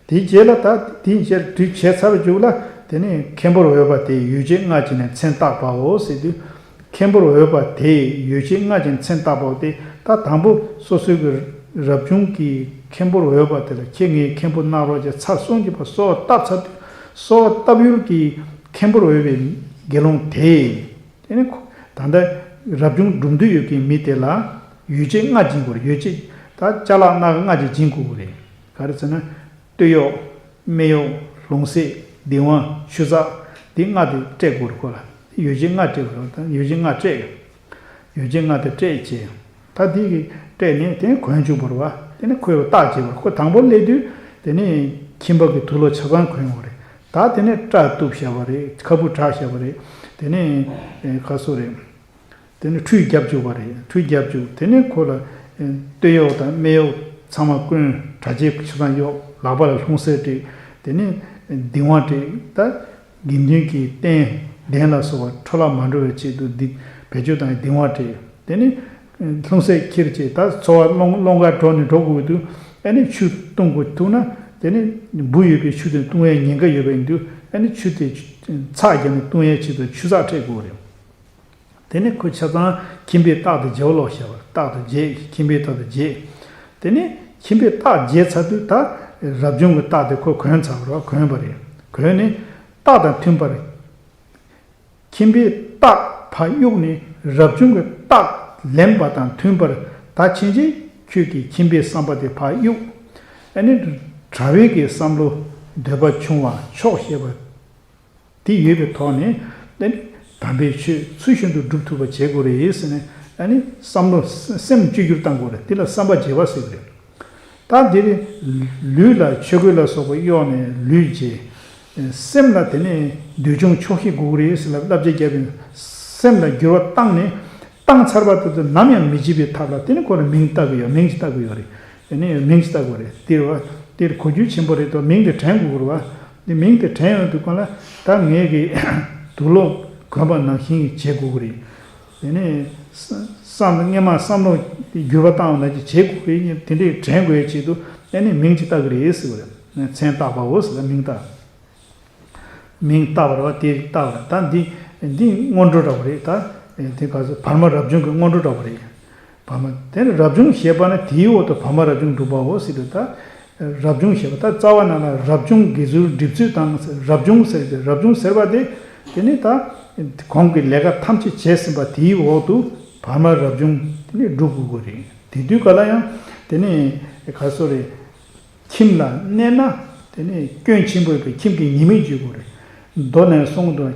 དེའི་རྗེས་ལ་ད་དེའི་རྗེས་དུས་བྱས་ཚར་བའི་མཇུག་ལ་དེ་ནས་མཁན་པོར་འོས་པ་དེས་ཡོ་བྱད་ལྔ་བྱིན་ནས་མཚན་བཏགས་པའོ་ཟེར་དུས། མཁན་པོར་འོས་པ་དེས་ཡོ་བྱད་ལྔ་བྱིན་མཚན་བཏགས་པའོ་དེ་ད་དང་པོ་སོ་སོའི་གི་རབ་བྱུང་གི་མཁན་པོར་འོས་པ་དེ་ལ་ཁྱེད་ངའི་མཁན་པོ་གནང་རོགས་ཀྱི་ཚར་གསུམ་གྱི་བར་གསོལ་བ་བཏབ་ཚར་དུས་གསོལ་བ་བཏབ་ཡུལ་གྱི་མཁན་པོར་འོས་པའི་དགེ་སློང་དེས། དེ་ནི་ཁོ་ད་ལྟ་རབ་བྱུང་སྒྲུབ་འདོད་ཡོད་མཁན་མི་དེ་ལ་ཡོ་བྱད་ལྔ་སྦྱིན་དགོས་རེད། ཡོ་བྱད་ད་ཅ་ལག་སྣ་ཁ་ལྔ་ཅིག་སྦྱིན་དགོས་ཀྱི་རེད། ག་རེ་ཟེར་ན། སྟོད་གཡོགས། སྨད་གཡོགས། ལྷུང་བཟེད། གདིང་བ། ཆུ་ཚགས། འདི་ལྔ་དེ་སྤྲད་དགོས་རེད་ཁོ་ལ། ཡོ་བྱད་ལྔ་སྤྲད་དགོས་རེད། ད་ཡོ་བྱད་ལྔ་སྤྲད། ཡོ་བྱད་ལྔ་དེ་སྤྲད་བྱས། ད་འདི་གི་སྤྲད་ནས་དེ་གོན་བཅུག་པ་རེད་བ། དེ་ནས་ཁོས་བརྟག་བྱས་པ་རེད། ཁོ་དང་པོ་སླེབས་དུས་དེ་ནས་ཁྱིམ་པ་གི་དུག་ལོག་ཆ་ཚང་གོན་ཡོད་རེད། ད་དེ་ནས་སྐྲ་གཏུབ་བཞག་པ་རེད། ཁ་སྤུ་བྲེགས་བཞག་པ་རེད། དེ་ནས་ཨེ་ག་སོ་རེད། དེ་ནས་ཁྲུས་བརྒྱབ་བཅུག་པ་རེད། ཁྲུས་བརྒྱབ་བཅུག་དེ་ནས་ཁོ་ལ་ཨེ་སྟོད་གཡོགས་དང་སྨད་གཡོགས་ཚང་མ་གོན། གྲྭ་ཆས་ཆ་ཚང་གཡོགས། ལག་པ་ལ་ལྷུང་བཟེད་སྤྲད། དེ་ནས་གདིང་བ་སྤྲད། ད་དགེ་འདུན་གྱི་རྟེན་གདན་ལ་སོགས་པ་འཕྲོ་བརླག་མ་འགྲོ་བའི་ཆེད་དུ་འདི་བེད་སྤྱོད་དང་གདིང་བ་སྤྲད། དེ་ནས་ལྷུང་བཟེད་ཁྱེར་བྱས་ད་འཚོ་བ་སློང་སློང་གར་འགྲོ་ནས་འགྲོ་དགོས་འདུག་ཨ་ནི་ཆུ་བཏུང་དགོས་ཐུག་ན་དེ་ནི་འབུ་ཡོད་པའི་ཆུ་དེ་བཏུང་བའི་ཉེན་ཁ་ཡོད་པ་ཡིན་དུས་ཨ་ནི་ཆུ་དེ་ཚགས་བརྒྱབ་ནས་བཏུང་བའི་ཆེད་དུ་ཆུ་ཚགས་སྤྲད་དགོས་རེད། དེ་ནི་ཁོ་ཆ་ཚང་ཁྱིམ་པའི་རྟགས་དེ་བརྗེ་བ་ལོག་བྱས་པ་རེད། རྟགས་དེ་བརྗེ། ཁྱིམ་པའི་རྟགས་དེ་བརྗེ། དེ་ནི་ཁྱིམ་པའི་རྟགས་བརྗེ་ཚར་དུས་ད་རབ་བྱུང་གི་རྟགས་དེ་ཁོ་གོན་ཚར་བ་རེད། གོན་པ་རེད། གོན་ནས་རྟགས་དང་མཐུན་པར། ཁྱིམ་པའི་རྟགས་ཕར་གཡུགས་ནས་རབ་བྱུང་གི་རྟགས་ལེན་པ་དང་མཐུན་པར་ད་ཕྱིན་ཆད་ཁྱོད་ཀྱི་ཁྱིམ་པའི་བསམ་པ་དེ་ཕར་གཡུགས། ཨ་ནི་གྲྭ་པའི་གི་བསམ་བློ་འདོད་པ་ཆུང་བ་ཆོག་ཤེས་པ་དེ་ཡོད་པའི་ཐོག་ནས་ཨ་ནི་དམ་པའི་ཆོས་ཚུལ་བཞིན་དུ་སྒྲུབ་ཐུབ་པ་བྱེད་དགོས་རེད་ཟེར་ནས་ཨ་ནི་བསམ་བློ་སེམས་བཅོས་བསྒྱུར་བཏང་དགོས་རེད། དེ་ལ་བསམ་པ་བརྗེ་བ་ཟེར་གི་རེད། ད་འདིར་ལུས་ལ་ཆོས་གོས་ལ་སོགས་པ་གཡོགས་ནས་ལུས་བྱས། སེམས་ལ་དེ་ནས་འདོད་ཆུང་ཆོག་ཤེས་དགོས་ཀྱི་རེད་ཟེར་ལ་བསླབ་བྱ་བརྒྱབ་པས་སེམས་ལ་འགྱུར་བ་བཏང་ནས་བཏང་ཚར་བ་དེ་ཚོ་ནམ་ཡང་མི་བརྗེད་པའི་ཐབས་ལ་དེ་ནི་ཁོ་ལ་མིང་བཏགས་ཀྱི་ཡོད། མིང་ཅིག་བཏགས་ཀྱི་ཡོད་རེད། དེ་ནས་མིང་ཅིག་བཏགས་དགོས་རེད། དེ་རེད་བ། དེར་གོ་རྒྱུ་ཆེན་པོ་རེད་དོ། མིང་དེ་དྲན་དགོས་ཀྱི་རེད་བ། དེ་མིང་དེ་དྲན་ཡོང་དུས་གང་ལ་ད་ངས་ཀྱི་དུག་ལོག་གོན་པ་ནང་བཞིན་བྱེད་དགོས་ཀྱི་རེད། དེ་ནས་བསམ་སྔས་མ་བསམ་བློ་འགྱུར་བ་བཏང་བ་ནང་བཞིན་བྱེད་དགོས་ཀྱི་ཡིན། དེ་འདྲའི་དྲན་དགོས་ཡའི་ཆེད་དུ་ཨ་ནི་མིང་ཅིག་བཏགས་ཀྱི་རེད་ཟེར་བ་རེད། མཚན་བཏགས་པའོ་ཟེར་ལ་མིང་བཏགས། མིང་བཏགས་པ་རེད་བ། དེ་བཏགས་པ་རེད། ད་འདི་འདི་སྔོན་འགྲོ་འདྲ་བོ་རེད། ད་དེ་ག་ཚོད་བར་མ་རབ་བྱུང་གི་སྔོན་འགྲོ་འདྲ་བོ་རེད། བར་མ་དེ་ནི་རབ་བྱུང་ཞེས་པ་ནི་དེའི་འོག་ཏུ་བར་མ་རབ་བྱུང་འགྲུབ་པའོ་ཟེར་དུས་ད་རབ་བྱུང་ཞེས་པ་ད་རྩ་བ་ནང་ལ་རབ་བྱུང་དགེ་ཚུལ་སྒྲིབ་ཚུལ་དང་རབ་བྱུང་ཟེར་ཏེ་རབ་བྱུང་ཟེར་བ་དེ་དེ་ནི་ད་གོང་གི་ལས་ཀ་ཐམས་ཅད་བྱས་ཟིན་པ་དེའི་འོག་ཏུ་བར་མ་རབ་བྱུང་དེ་ནི་སྒྲུབ་དགོས་ཀྱི་རེད། དེ་དུས་ག་ལ་ཡང་དེ་ནི་ག་སོ་རེད། ཁྱིམ་ལ་གནས་ན་དེ་ནས་སྐྱོན་ཆེན་པོ་ཡོད་པའི་ཁྱིམ་གྱི་ཉེས་དམིགས་བརྗོད་དགོས་རེད། མདོ་ནས་གསུངས་དོན།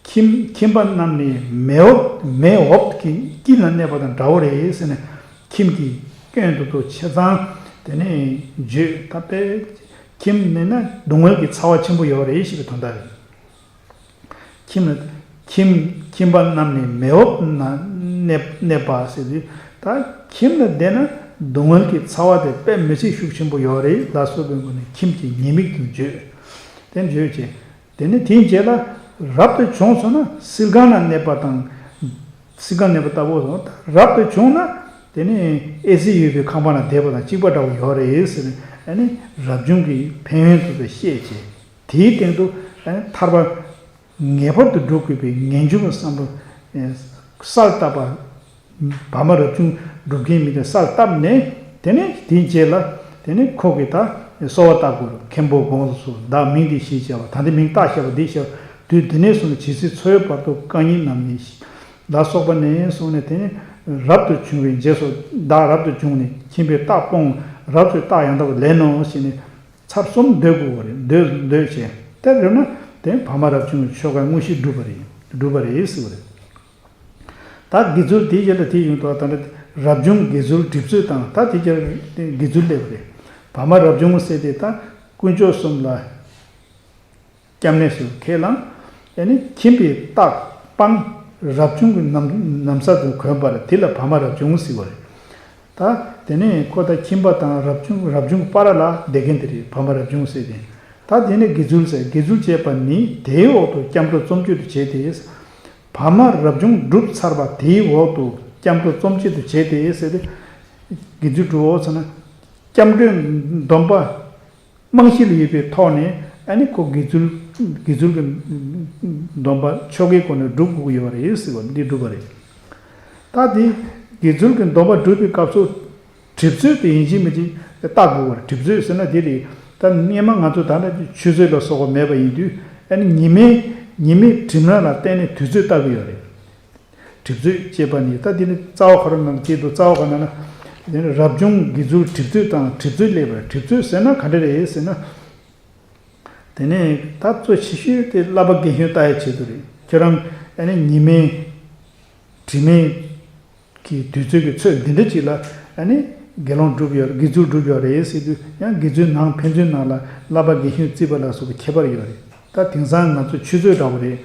ཁྱིམ་ཁྱིམ་པ་རྣམས་ནི་མེ་འོབ་མེ་འོབ་ཀྱི་དཀྱིལ་ན་གནས་པ་དང་འདྲ་བོ་རེད་ཟེར་ནས་ཁྱིམ་གྱི་སྐྱོན་དུ་དུ་ཆ་ཚང་དེ་ནས་བརྗོད་ད་པས་ཁྱིམ་ནས་ན་སྡུག་བསྔལ་གྱི་ཚ་བ་ཆེན་པོ་ཡོད་རེད་ཞེས་པའི་དོན་དག་རེད། ཁྱིམ་ལ་ཁྱིམ་ཁྱིམ་པ་རྣམས་ནི་མེ་འོབ་ན་གནས་གནས་པ་ཟེར་དུས་ད་ཁྱིམ་ལ་བསྡད་ན་སྡུག་བསྔལ་གྱི་ཚ་བ་དེ་དཔེ་མི་སྲིད་ཤུགས་ཆེན་པོ་ཡོད་རེད་ལ་སོགས་པའི་སྒོ་ནས་ཁྱིམ་གྱི་ཉེས་དམིགས་དུ་བརྗོད། དེ་བརྗོད་ཅིང་དེ་ནི་དེའི་རྗེས་ལ་རབ་ཏུ་བྱུང་སོང་ན་བསིལ་ཁང་ན་གནས་པ་དང་། བསིལ་ཁང་གནས་པ་ལྟ་བུ་དང་རབ་ཏུ་བྱུང་ན་ དེ་ནས་ཨེ་ཙི་ཡོད་པའི་ཁང་པ་ན་བསྡད་པ་དང་གཅིག་པ་འདྲ་བོ་ཡོད་རེད་ཟེར་ནས། ཨ་ནི་རབ་བྱུང་གི་ཕན་ཡོན་དེ་ཚོ་བཤད་བྱས། དེའི་སྟེང་དུ་ཨ་ནི་ཐར་པ་ངེས་པར་དུ་སྒྲུབ་དགོས་པའི་ངེས་འབྱུང་གི་བསམ་བློ་གསལ་བཏབ་པ། བར་མ་རབ་བྱུང་སྒྲུབ་མཁན་མི་དེ་གསལ་བཏབ་ནས། དེ་ནས་དེའི་རྗེས་ལ་དེ་ནས་ཁོ་གིས་ད་གསོལ་བ་བཏབ་དགོས་རེད། མཁན་པོ་དགོངས་སུ་གསོལ། བདག་མིང་འདི་ཞེས་བྱ་བ། ད་ལྟའི་མིང་བཏགས་བཞག་པ་འདི་ཞེས་པ། དུས་འདི་ནས་བཟུང་ནས་ཇི་སྲིད་འཚོ་བའི་བར་དུ་བཀའ་ཉིད་རྣམས་ནི། ལ་སོགས་པ་ནས་གསུངས་ནས། དེ་ནས་རབ་ཏུ་བྱུང་བའི་རྗེས་སུ། བདག་རབ་ཏུ་བྱུང་ནས་མཁྱེན་པའི་རྟགས་སྤོང་། རབ་ཏུ་རྟགས་ཡང་དག་པར་ལེན་ནོ་ཞེས་ནས་ཚར་གསུམ་སྡོད་དགོས་པ་རེད། སྡོད་སྡོད་བྱས། དེ་རེད་ན་དེ་བར་མ་རབ་བྱུང་གི་ཆོ་ག་དངོས་གཞི་འགྲུབ་པ་རེད། འགྲུབ་པ་རེད་ཟེར་བ་རེད། ད་དགེ་ཚུལ་དེའི་རྗེས་ལ་དེ་ཡོང་དུས། ད་ལྟ་རབ་བྱུང་དགེ་ཚུལ་སྒྲིབ་རྩོད་དང་། ད་དེའི་རྗེས་ལ་དགེ་ཚུལ་སླེབས་པ་རེད། བར་མ་རབ་བྱུང་ཟེར་དེ་ད་དཀོན་མཆོག་གསུམ་ལ་སྐྱབས་གནས་སུ་ཁས་བླངས། ཨ་ནི་མཁྱེན་པའི་རྟགས་སྤངས། རབ་བྱུང་གི་ནམ་ནམ་བཟའ་དུ་གོན་པ་རེད། དེ་ལ་བར་མ་རབ་བྱུང་ཟེར་བ་རེད། ད་དེ་ནས་ཁོ་ད་ཁྱིམ་པ་དང་རབ་བྱུང་རབ་བྱུང་བར་ལ་བསྡད་མཁན་དེ་རེད། བར་མ་རབ་བྱུང་ཟེར་ཏེ། ད་དེ་ནས་དགེ་ཚུལ་ཟེར། དགེ་ཚུལ་ཅེས་པ་ནི་དེའི་འོག་ཏུ་སྐྱབས་འགྲོ་རྩོམ་གཅོད་དུ་བྱེད་དེ། བར་མ་རབ་བྱུང་བསྒྲུབས་ཚར་བ་དེའི་འོག་ཏུ་སྐྱབས་འགྲོ་རྩོམ་གཅོད་དུ་བྱེད་དེ་ཟེར་ཏེ། དགེ་ཚུལ་སྒྲུབ་འོ་ཟེར་ན། སྐྱབས་འགྲོའི་སྡོམ་པ་རྨང་གཞི་ལ་ཡོད་པའི་ཐོག་ནས། ཨ་ནི་ཁོ་དགེ་ཚུལ་དགེ་ཚུལ་གྱི་སྡོམ་པ་ཆོ་གའི་སྒོ་ནས་སྒྲུབ་དགོས་ཀྱི་ཡོད་རེད་ཟེར་བ་འདི་སྒྲུབ་པ་རེད། ད་དེ་དགེ་ཚུལ་གྱི་སྡོམ་པ་སྒྲུབ་པའི་སྐབས་སུ་སྒྲིབ་རྩོད་དེ་ཡིན་གཅིག་མིན་གཅིག་བརྟག་དགོས་པ་རེད། སྒྲིབ་རྩོད་ཟེར་ན་དེ་རེད། ད་སྔས་མ་ང་ཚོ་ད་ལྟ་ཆུད་ཟོས་ལ་སོགས་པ་མེད་པ་ཡིན་དུས། ཨ་ནི་ཉི་མའི་ཉི་མའི་གྲིབ་ནག་ལ་བརྟེན་ནས་དུས་ཚོད་བརྟག་གི་ཡོད་རེད། སྒྲིབ་རྩོད་ཅེས་པ་ནི། ད་འདི་ནི་རྩ་བ་ག་རེ་ནང་བྲིས་འདུག་རྩ་བ་ག་ནང་ན། དེ་ནི་རབ་བྱུང་དགེ་ཚུལ་སྒྲིབ་རྩོད་དང་། སྒྲིབ་རྩོད་སླེབས་པ་རེད། སྒྲིབ་རྩོད་ཟེར་ན་ག་འདྲ་རེད་ཟེར་ན། དེ་ནས་ད་གཙོ་ཆེ་ཤོས་དེ་བསླབ་པ་དགེ་སློང་ལྟ་ཡའི་ཆེད་དུ་རེད། ཁྱོད་རང་ཨ་ནི་ཉི་མའི་དྲི་མའི་གི་དུས་ཚོད་ཀྱི་ཚོད་འདི་འདྲ་ཅིག་ལ་ཨ་ནི་དགེ་སློང་སྒྲུབ་ཡོད། དགེ་ཚུལ་སྒྲུབ་ཡོད་རེད་ཟེར་དུས། ཡང་དགེ་ཚུལ་ནང་ཕན་ཚུན་ནང་ལ་བསླབ་པ་དགེ་སློང་བརྩི་བ་ལ་སོགས་པའི་ཁྱད་པར་ཡོད་རེད། ད་དེང་སང་ང་ཚོ་ཆུད་ཟོས་འདྲ་བོ་རེད།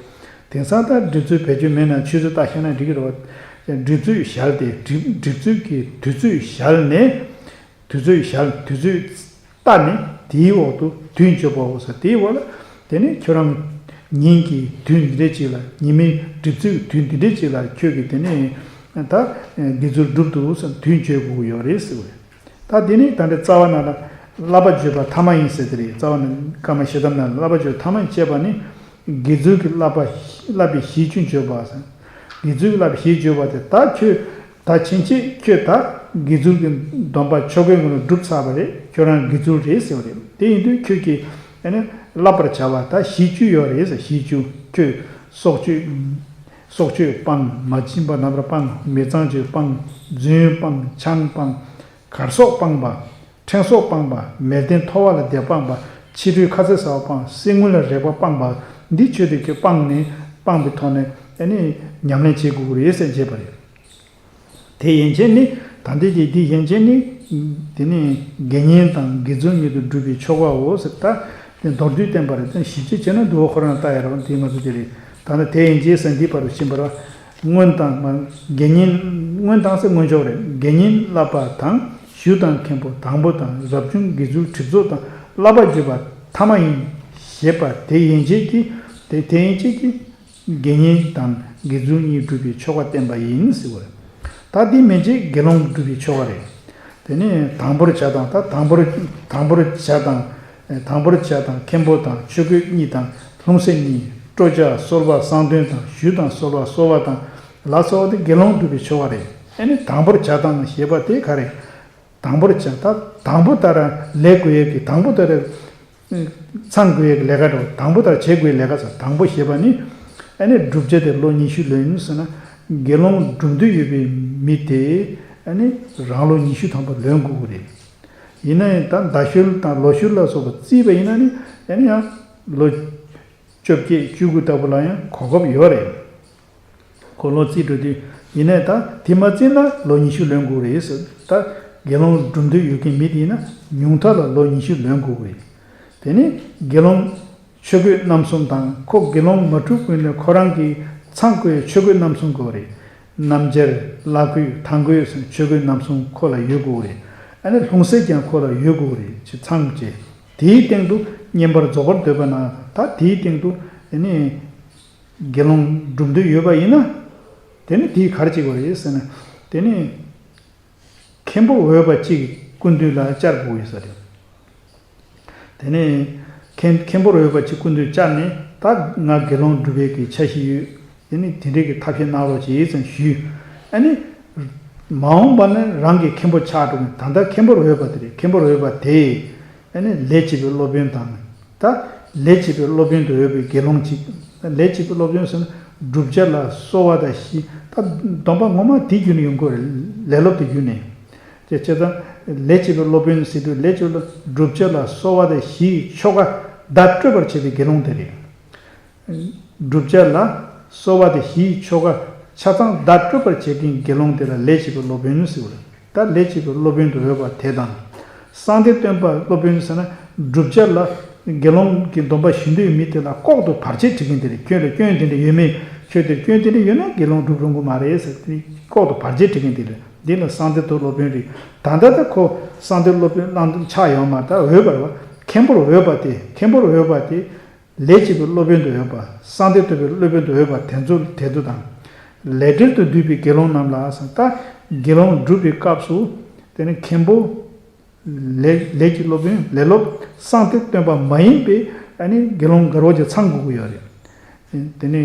དེང་སང་ད་སྒྲིབ་རྩོད་བེད་སྤྱོད་མེད་ན་ཆུད་ཟོས་བརྟག་ཤེས་ན་འགྲིག་གི་རེད་བ། སྒྲིབ་རྩོད་བཞག་སྟེ། སྒྲིབ་སྒྲིབ་རྩོད་ཀྱི་དུས་ཚོད་བཞག་ནས། དུས་ཚོད་བཞག་དུས་ཚོད་བལྟས་ནས་དེའི་འོག་ཏུ་དུས་བརྗོད་པའོ་ཟེར། དེའི་འོག་ལ་དེ་ནས་ཁྱོད་རང་ཉིན་གྱི་དུས་འདི་འདྲ་ཅིག་ལ། ཉི་མའི་སྒྲིབ་རྩོད་དུས་འདི་འདྲ་ཅིག་ལ་ཁྱོད་ཀྱིས་དེ་ནས་ད་དགེ་ཚུལ་སྒྲུབ་འདུག་ཟེར་དུས་བརྗོད་དགོས་ཀྱི་ཡོད་རེད་ཟེར་བ་རེད། ད་དེ་ནས་ད་ལྟ་རྩ་བ་ནང་ལ་བསླབ་པ་བརྗོད་པ་ཐ་མ་ཡིན་ཟེར་དེ་རེད། རྩ་བ་ནས་བཀའ་མ་ཞེ་དམ་ནང་ལ་བསླབ་པ་བརྗོད་ཐ་མ་ཡིན་ཅེས་པ་ནི། དགེ་ཚུལ་གྱི་བསླབ་པ་བསླབ་པའི་གཞི་བཅུ་བརྗོད་པ་ཟེར། དགེ་ཚུལ་གྱི་བསླབ་པའི་གཞི་བརྗོད་པ་དེ། ད་ཁྱོད་ད་ཕྱིན་ཆད་ཁྱོད་ད་དགེ་ཚུལ་གྱི་སྡོམ་པ་ཆོ་གའི་ངོ་ནས་བསྒྲུབས་ཚར་བ་རེད། ཁྱོད་རང་དགེ་ཚུལ་རེད་ཟེར་བ་རེད། དེ་ཡིན་དུས་ཁྱོད་ཀྱིས་ཨ་ནི་བསླབ་པར་བྱ་བ་ད་གཞི་བཅུ་ཡོད་རེད་ཟེར། གཞི་བཅུ། ཁྱོད་སྲོག་གཅོད། སྲོག་གཅོད་སྤང་། མ་བྱིན་པ་ནམ་ར་སྤང་། མི་གཙང་སྤྱོད་སྤང་། རྫུན་སྤང་། ཆང་སྤང་། གར་སོགས་སྤངས་པ། ཕྲེང་སོགས་སྤངས་པ། མལ་སྟན་མཐོ་བ་ལ་བསྡད་སྤངས་པ། ཕྱི་དྲོའི་ཁ་ཟས་ཟ་བ་སྤངས། གསེར་དངུལ་ལ་རེག་པ་སྤངས་པ། འདི་ཆོས་དེ་ཁྱོད་སྤངས་ནས་སྤངས་པའི་ཐོག་ནས་ཨ་ནི་ཉམས་ལེན་བྱེད་དགོས་ཀྱི་རེད་ཟེར་བྱས་པ་རེད། དེ་ཡན་ཆད་ནི། ད་ལྟའི་དེ་འདི་ཡན་ཆད་ནི། དེ་ནི་དགེ་བསྙེན་དང་དགེ་ཚུལ་ཉིད་དུ་སྒྲུབ་པའི་ཆོ་གའོ་ཟེར། ད་དེ་མདོར་བསྡུས་བསྟན་པ་རེད། ད་ཞིབ་ཆ་བྱས་ན་འདུལ་བ་ཁོ་རང་ལྟ་ཡ་རེད་བ། དེ་ང་ཚོ་དེ་རེད། ད་ནི་དེ་ཡན་ཆད་ཟེར་འདི་བར་དུ་ཕྱིན་པ་རེད་བ། སྔོན་དང་མ། དགེ་བསྙེན། སྔོན་དང་ཟེར་སྔོན་ཆད་རེད། དགེ་བསྙེན་བསླབ་པ་དང་། ཞུ་དང་མཁན་པོ་དང་པོ་དང་། རབ་བྱུང་དགེ་ཚུལ་སྒྲིབ་རྩོད་དང་། བསླབ་པ་བརྗོད་པ་ཐ་མ་ཡིན། ཞེས་པ་དེ་ཡན་ཆད་ཀྱི། དེ་དེ་ཡན་ཆད་ཀྱི་དགེ་བསྙེན་དང་དགེ་ཚུལ་གཉིས་སྒྲུབ་པའི་ཆོ་ག་བསྟན་པ་ཡིན་ཟེར་བ་རེད། ད་འདི་མན་ཆད་དགེ་སློང་སྒྲུབ་པའི་ཆོ་ག་རེད། དེ་ནས་དང་པོར་བྱ་དང་། ད་དང་པོར་དང་པོར་བྱ་དང་། དང་པོར་བྱ་དང་། མཁན་པོ་དང་། ཆོས་གོས་གཉིས་དང་། ལྷུང་བཟེད་གཉིས། སྤྲོ་བྱ། གསོལ་བ་གསང་སྟོན་དང་། ཞུ་དང་གསོལ་བ་གསོལ་བ་དང་ལ་སོགས་པ་དེ་དགེ་སློང་སྒྲུབ་པའི་ཆོ་ག་རེད། ཨ་ནི་དང་པོར་བྱ་དང་ཞེས་པ་དེ་ག་རེད། དང་པོར་བྱ། ད་དང་པོ་ལྟར་ལས་དགོས་ཡས་ཀྱི། དང་པོ་ལྟར་ཚང་དགོས་ཡས་ཀྱི་ལས་ཀ་འགྲོ། དང་པོ་ལྟར་བྱེད་དགོས་ཡས་ལས་ཀ་ཚང་། དང་པོ་ཞེས་པ་ནི་ཨ་ནི་བསྒྲུབ་བྱ་དེ་ལོ་ཉི་ཤུ་ལོན་ཟེར་ན། དགེ་སློང་སྒྲུབ་འདོད་ཡོད་པའི་མི་དེ་ཨ་ནི་རང་ལོ་ཉི་ཤུ་ཐམ་པ་ལོན་དགོས་ཀྱི་རེད། ཡིན་ན་ཡང་ད་ཟླ་ཤུལ་དང་ལོ་ཤུལ་ལ་སོགས་པ་བརྩིས་པ་ཡིན་ན་ནི། ཨ་ནི་ཡང་ལོ་བཅོ་བརྒྱད་བཅུ་དགུ་ལྟ་བུ་ལ་ཡང་གོ་སྐབས་ཡོད་རེད། ཁོ་ལོ་བརྩིས་འགྲོ་དུས། ཡིན་ནའི་ད་དེ་མ་བརྩིས་ན་ལོ་ཉི་ཤུ་ལོན་དགོས་རེད་ཟེར། ད་དགེ་སློང་སྒྲུབ་འདོད་ཡོད་མཁན་མི་དེ་ཡིན་ན་ཉུང་མཐའ་ལ་ལོ་ཉི་ཤུ་ལོན་དགོས་རེད། དེ་ནས་དགེ་སློང་ཆོས་གོས་རྣམ་གསུམ་དང་། ཁོ་དགེ་སློང་མ་གྲུབ་ཀུན་ནས་ཁོ་རང་གིས་ཚང་དགོས་ཆོས་གོས་རྣམ་གསུམ་དགོས་རེད། སྣམ་སྦྱར། བླ་གོས། མཐང་གོས་སོགས་ཆོས་གོས་རྣམ་གསུམ་ཁོ་ལ་ཡོད་དགོས་རེད། ཨ་ནི་ལྷུང་བཟེད་ཀྱང་ཁོ་ལ་ཡོད་དགོས་རེད། ཅེས་ཚང་བཅས། དེའི་སྟེང་དུ་བསྙེན་པར་རྫོགས་པར་འདོད་པ་ན། ད་དེའི་སྟེང་དུ་ཨ་ནི་དགེ་སློང་སྒྲུབ་འདོད་ཡོད་པ་ཡིན་ན། དེ་ནི་དེས་ག་རེ་བྱེད་དགོས་རེད་ཟེར་ན། དེ་ནི་ མཁན་པོར་འོས་པ་གཅིག་གི་སྐུ་མདུན་ལ་བཅར་དགོས་ཡོད་ས་རེད། དེ་ནས་མཁན་མཁན་པོར་འོས་པ་གཅིག་སྐུ་མདུན་བཅར་ནས། ད་ང་དགེ་སློང་སྒྲུབ་པའི་གི་ཆ་ཤས་ཡོད། དེ་ནས་དེ་འདྲའི་གི་ཐབས་ཤེས་གནང་རོགས་བྱེད་ཙང་ཞུས། ཨ་ནི་མ་འོངས་པ་ནི་རང་གི་མཁན་པོ་ཆགས་འགྲོ་གི། ད་ལྟ་མཁན་པོར་འོས་པ་དེ་རེད། མཁན་པོར་འོས་པ་དེས་ཨ་ནི་ལས་བྱེད་པའི་སློབ་དཔོན་དང་། ད་ལས་བྱེད་པའི་སློབ་དཔོན་དུ་འོས་པའི་དགེ་སློང་གཅིག། ལས་བྱེད་པའི་སློབ་དཔོན་ཟེར་ན་བསྒྲུབ་བྱ་ལ་གསོལ་བ་དང་བཞི། ད་སྡོམ་པ་ངོ་མ་དེ་བརྒྱུད་ནས་ཡོང་གི་རེད། ལས་སློབ་དེ་བརྒྱུད་ནས། དེ་བྱས་ཙང་ལས་བྱེད་པའི་སློབ་དཔོན་ཟེར་དུས་ལས་བྱེད་པའི་བསྒྲུབ་བྱ་ལ་གསོལ་བ་དང་བཞིའི་ཆོ་ག་བརྡ་སྤྲོད་པར་བྱེད་པའི་དགེ་སློང་དེ་རེད། བསྒྲུབ་བྱ་ལ་གསོལ་བ་དང་བཞིའི་ཆོ་ག་ཆ་ཚང་བརྡ་སྤྲོད་པར་བྱེད་མཁན་དགེ་སློང་དེ་ལ་ལས་བྱེད་པའི་སློབ་དཔོན་ཟེར་བ་རེད། ད་ལས་བྱེད་པའི་སློབ་དཔོན་དུ་འོས་པ་དེ་དང་། གསང་བདེ་སྟོན་པ་སློབ་དཔོན་ཟེར་ན་བསྒྲུབ་བྱ་ལ་དགེ་སློང་གི་སྡོམ་པ་ཞུ་འདོད་མི་དེ་ལ་ལྐོག་ཏུ་བར་ཆད་བྱེད་མཁན་དེ་རེད། ཁྱོད་ལ་སྐྱོན་དེ་འདྲ་ཡོད་མེད། ཁྱོད་དེར་སྐྱོན་དེ་འདྲ་ཡོད་ན་དགེ་སློང་སྒྲུབ་རུང་གི་མ་རེད་ཟེར་ཏེ་ལྐོག་ཏུ་བར་ཆད་བྱེད་མཁན་དེ་རེད། འདི་ལ་གསང་བདེ་སྟོན་སློབ་དཔོན་རེད། ད་ལྟ་ད་ཁོ་གསང་བདེ་སློབ་དཔོན་གནང་འདུག་ཆགས་ཡོད་མ་རེད། ད་འོས་པ་རེད་བ། མཁན་པོར་འོས་པ་དེ། མཁན་པོར་འོས་པ་དེ། ལས་བྱེད་པའི་སློབ་དཔོན་དུ་འོས་པ། གསང་བདེ་སྟོན་པའི་སློབ་དཔོན་དུ་འོས་པ་དེ་ཚོ་དེ་ཚོ་དང་། ལས་འབྲེལ་དུ་འདུས་པའི་དགེ་སློང་རྣམས་ལ་ཟེར། ད་དགེ་སློང་སྒྲུབ་པའི་སྐབས་སུ་དེ་ནི་མཁན་པོ། ལས་ལས་ཀྱི་སློབ་དཔོན། ལས་སློབ། གསང་བདེ་སྟོན་པ་མ་ཡིན་པའི་ཨ་ནི་དགེ་སློང་འགའ་རེ་ཅིག་ཚང་དགོས་ཀྱི་ཡོད་རེད། དེ་ནི་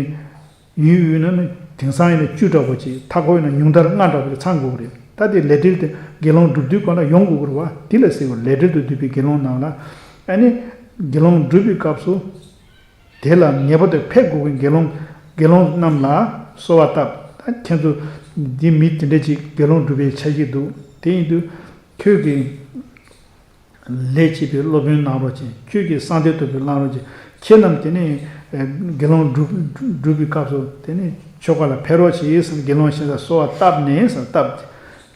ཡུལ་ཡུལ་ན་ནི་དེང་སང་ཡིན་ན་བཅུ་འདྲ་པོ་ཅིག། མཐའ་འཁོར་ཡིན་ན་ཉུང་མཐར་ལྔ་འདྲ་པོ་ཅིག་ཚང་དགོས་ཀྱི་རེད། ད་དེ་ལས་འབྲེལ་དེ་དགེ་སློང་སྒྲུབ་དུས་གང་ལ་ཡོང་དགོས་ཀྱི་རེད་བ། དེ་ལ་ཟེར་བ་ལས་འབྲེལ་དུ་འདུས་པའི་དགེ་སློང་རྣམས་ལ། ཨ་ནི་དགེ་སློང་སྒྲུབ་པའི་སྐབས་སུ། དེ་ལ་ངེས་པར་དུ་ཕེབས་དགོས་ཀྱི་དགེ་སློང་། དགེ་སློང་རྣམས་ལ་གསོལ་བ་བཏབ། ད་ཁྱེད་ཚོ་འདི་མི་དེ་འདྲ་ཅིག་དགེ་སློང་སྒྲུབ་པའི་ཆ་ཤས་འདུག། དེ་ཡིན་དུས་ཁྱོད་ཀྱིས་ལས་བྱེད་པའི་སློབ་དཔོན་གནང་རོགས་བྱེད། ཁྱོད་ཀྱིས་གསང་བདེ་སྟོན་པའི་གནང་རོགས་བྱེད། ཁྱེད་རྣམས་དེ་ནས་དགེ་སློང་སྒྲུབ་སྒྲུབ་པའི་སྐབས་སུ་དེ་ནས་ཆོ་ག་ལ་ཕེབས་རོགས་བྱེད་ཟེར་དགེ་སློང་ཞིག་ལ་གསོལ་བ་བཏབ་ནས་ཟེར་བཏབ།